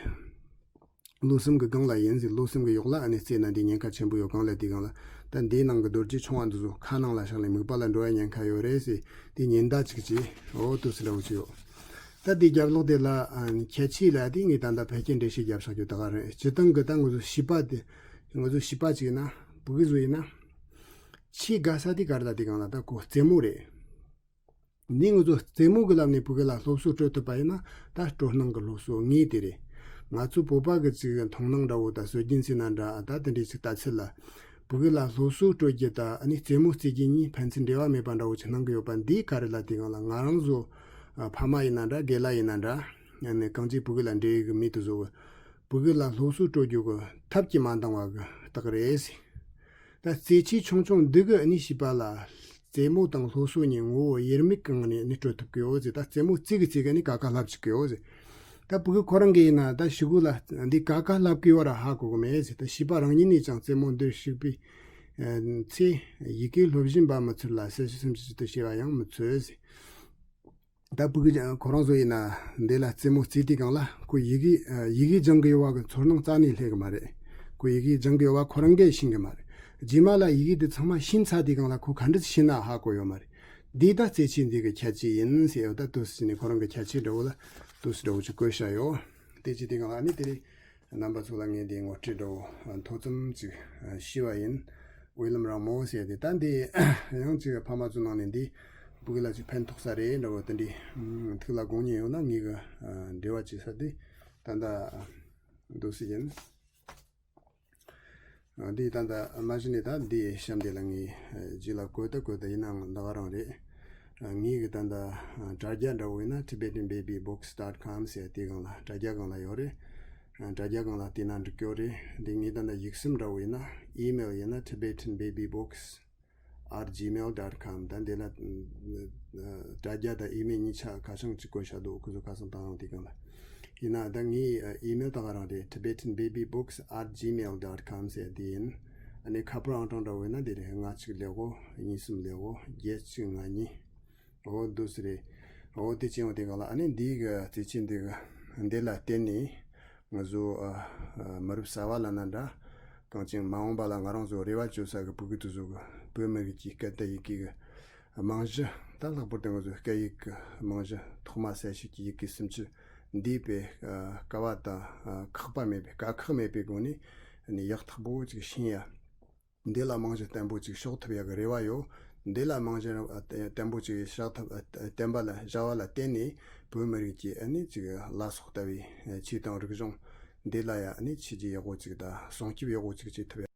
ལོ་གསུམ་གི་སྒང་ལ་ཡིན་ཟེར། ལོ་གསུམ་གི་གཡོག་ལ་ཨ་ནི་རྩེད་ན་འདི་ཉེན་ཁ་ཆེན་པོ་ཡོད། གང་ལ་དེ་གང་ལ་ད་འདིའི་ནང་གི་རྡོ་རྗེ་ཆུང་བ་འདི་ཚོ་ཁ་ནང་ལ་བཞག་ནས་མིད་པ་ལ་འགྲོ་བའི་ཉེན་ཁ་ཡོད་རེད་ཟེར། དེ་ཉེན་བརྡ་ཅིག་ཅེས་འོ་དུ་སི་འདྲ་བོ་ཅིག་ཡོད། ད་འདི་རྒྱབ་ལོགས་དེ་ལ་ཨ་ནི་ཁྱད་ཆོས་ལ་དེ་ངས་ད་ལྟ་ཕལ་སྐད་འགྲེལ་བཤད་རྒྱབ་བཞག་རྒྱུ་ད་ག་རེད། སྤྱི་བཏང་གི་ད་ང་ཚོ་བྱིས་པ་དེ་ང་ཚོ་བྱིས་པ་ཅིག་ཡིན་ན་ཕྲུ་གུ་ཚོ་ཡིན་ན་ཆེས་དགའ་ས་དེ་ག་རེ་ད་དེ་གང་ལ་ད་ཁོ་རྩེད་མོ་རེད། འདི་ང་ཚོ་རྩེད་མོ་གི་ལམ་ནས་ཕྲུ་གུ་ལ་སློབ་གསོ་སྤྲོད་ཐུབ་པ་ཡིན་ན་ད་སྤྲོ་སྣང་གི་སློབ་གསོ་ངེས་དེ་རེད། ང་ཚོ་བོད་པ་གི་ཅིག་མཐོང་སྣང་འདྲ་བོ་དང་སྲོལ་རྒྱུན་ཟེར་ན་འདྲ་ད་དེ་འདྲའི་ཅིག་ལྟ་ཚུལ་ལ་ཕྲུ་གུ་ལ་སློབ་གསོ་སྤྲོད་རྒྱུ་དང་ཨ་ནི་རྩེད་མོ་རྩེ་རྒྱུ་གཉིས་ཕན་ཚུན་འབྲེལ་བ་མེད་པ་འདྲ་བོ་ཅིག་སྣང་གི་ཡོད་པ་འདི་ག་རེ་ལ་དེ་གང་ལ་ང་རང་ཚོ་ཨ་ཕ་མ་ཡིན་ན་འདྲ་རྒན་ལགས་ཡིན་ན་འདྲ་ཨ་ནི་གང་ཅིག་ཕྲུ་གུ་ལ་འབྲེལ་ཡོད་གི་མི་དེ་ཚོ་གི་ཕྲུ་གུ་ལ་སློབ་གསོ་སྤྲོད་རྒྱུ་གི་ཐབས་ཀྱིས་མ་འདང་བ་གི་རྟགས་རེད། ད་རྩེད་ཆས་ཆུང་ཆུང་འདི་གི་ནི་བྱིས་པ་ལ་རྩེད་མོ་དང་སློབ་གསོ་གཉིས་ངོ་བོ་དབྱེར་མེད་ཀྱི་ངང་ནས་ནི་སྤྲོད་ཐུབ་ཀྱི་ཡོད་ཟེར། ད་རྩེད་མོ་རྩེ་གི་རྩེ་གི་ནི་ཀ་ཁ་ལབ་ཅིག་གི་ཡོད་ཟེར། ད་ཕྲུ་གུ་ཁོ་རང་གི་ཡིན་ན་ད་ཕྲུ་གུ་ལ་འདི་ཀ་ཁ་ལབ་ཀྱི་ཡོད་ར་ཧ་གོ་གི་མེད་ཟེར། ད་བྱིས་པ་རང་ཉིད་ནས་ཀྱང་རྩེད་མོ་འདིར་ཞུགས་པའི་ཚེ་ཡི་གེ་སློབ་བཞིན་པ་མི་ཚུལ་ལ་གསལ་བྱེད་སེམས་ཀྱི་ཚུལ་དུ་བྱས་པ་ཡང་མི་འཚོལ་ཟེར། ད་ཕྲུ་གུ་ཁོ་རང་ཚོ་ཡིན་ན་འདི་ལ་རྩེད་མོ་རྩེ་དུས་སྒང་ལ་ཁོ་ཡི་གེ་ཡི་གེ་སྦྱང་གི་ཡོད་པ་གི་ཚོར་སྣང་རྩ་ནས་སླེབས་གི་མ་རེད། ཁོ་ཡི་གེ་སྦྱང་གི་ཡོད་པ་ཁོ་རང་གིས་ཤེས་གི་མ་རེད། རྗེས་མ་ལ་ཡི་གེ་འདི་ཚང་མ་ཤེས་ཚར་དུས་སྒང་ལ་ཁོ་ག་འདྲ་ཤེས་ན་ཧ་གོ་ཡོད་མ་རེད། འདི་ད་རྩེད་ཆས་འདི་གི་ཁྱད་ཆོས་ཡིན་ཟེར་ཡོད། ད་དུ་སི་ནས་ཁོ་རང་གི་ཁྱད་ཆོས་འདྲ་བོ་ལ་དུ་སི་འདྲ་བོ་ཅིག་བཀོད་བཞག་ཡོད། དེ་ཅི་དུས་སྒང་ལ་ཨ་ནི་དེ་རིང་རྣམ་པ་ཚོ་ལ་ངས་འདི་ངོ་སྤྲོད་འདྲ་བོ་མཐོ་ཙམ་ཅིག་ཞུས་པ་ཡིན། འོད་ལམ་རིང་མོ་ཟེར་ཏེ་ད་འདི་ཡང་ཅིག་ཕ་མ་ཚོ་ནང་ནས་འདི་ཕྲུ་གུ་ལ་ཅིག་ཕན་ཐོགས་ས་རེད་འདྲ་བོ་དེ་འདྲའི་ཐུགས་ལ་དགོངས་མཁོ་ཡོད་ན་ངེད་ཀྱི་འབྲེལ་བ་བྱེད་ས་དེ་ད་ལྟ་འདུག་སེ་ཡིན། འདི་ད་ལྟ་མ་གཞི་ནས་ད་འདི་གཤམ་དེ་ལ་ངས་རྗེས་ལ་བཀོད་ད་བཀོད་ད་ཡིན་ནའང་ད་ག་རང་རེད། ངེད་ཀྱི་ད་ལྟ་དྲ་རྒྱ་འདྲ་བོ་ཡིན་ན་Tibetan Baby Books dot com ཟེར་དེ་སྒང་ལ་དྲ་རྒྱ་སྒང་ལ་ཡོད་རེད། དྲ་རྒྱ་སྒང་ལ་བལྟས་ན་འགྲིག་གི་ཡོད་རེད། འདི་ངས་ད་ལྟ་ཡིག་གཟུགས་འདྲ་བོ་ཡིན་ན་email ཡིན་ན Tibetan Baby Books at gmail dot com ད་འདི་ལ་དྲ་རྒྱ་དང་email གཉིས་ཆ་ཁ་བྱང་གཅིག་བཀོད་བཞག་འདུག་ཁོ་ཚོ་ཁ་སང་བཏང་ཡོང་དེ་སྒང་ལ། ཡིན་ན་ད་ངའི་ཨ་email ད་ག་རང་རེད། Tibetan Baby Books at gmail dot com ཟེར་དེ་ཡིན། ཨ་ནི་ཁ་པར་ཨང་གྲངས་འདྲ་བོ་ཡིན་ན་དེ་རེད། ལྔ་གཅིག་ཀླད་ཀོར་གཉིས་གསུམ་ཀླད་ཀོར་བརྒྱད་གཅིག་ལྔ་གཉིས། འོ་འདུག་སེ་རེད། འོ་དེ་ཅི་ཡང་དེ་ག་ལ་ཨ་ནི་འདི་གི་རྩེད་ཆས་འདི་གི་འདི་ལ་བརྟེན་ནས་ང་ཚོ་ཨ་ཨ་མི་རབས་གསར་བ་ལ་ན་འདྲ་གང་ཅིང་མ་འོངས་པ་ལ་ང་རང་ཚོ་རེ་བ་བཅོལ་ས་གི་ཕྲུ་གུ་དེ་ཚོ་གི་བོད་མི་རིགས་ཀྱི་སྐད་དང་ཡི་གེ་གི་རྨང་གཞི། ད་ལྷག་པར་དུ་ང་ཚོའི་སྐད་ཡིག་གི་རྨང་གཞི་ཐོག་མ་གསལ་བྱེད་ཀྱི་ཡི་གེ་སུམ་ཅུ་འདིའི་དཔེ་ཨ་དཀའ་བ་དང་ཨ་ཁག་པ་མེད་པའི་དཀའ་ཁག་མེད་པའི་སྒོ་ནས་ཨ་ནི་ཡག་ཐག་པོ་ཅིག་ཤེས་ཡ། འདི་ལ་རྨང་གཞི་བརྟན་པོ་ཅིག་ཕྱོགས་ཐུབ་ཡག་གི་རེ་བ་ཡོད། འདི་ལ་རྨང་གཞི་བརྟན་པོ་ཅིག་བཞག་ཐུབ་བརྟན་པ་ལ་བཞག་པ་ལ་བརྟེན་ནས་བོད་མི་རིགས་ཀྱི་ཨ་ནི་ཅིག་བླ་སྲོག་ལྟ་བུའི་ཆོས་དང་རིག་གཞུང་འདི་ལ་ཡ་ཨ་ནི་ཆོས་བརྒྱུད་ཡག་པོ་ཅིག་དང་སྲུང་སྐྱོབ་ཡག་པོ་ཅིག་བྱེད་ཐུབ་ཡག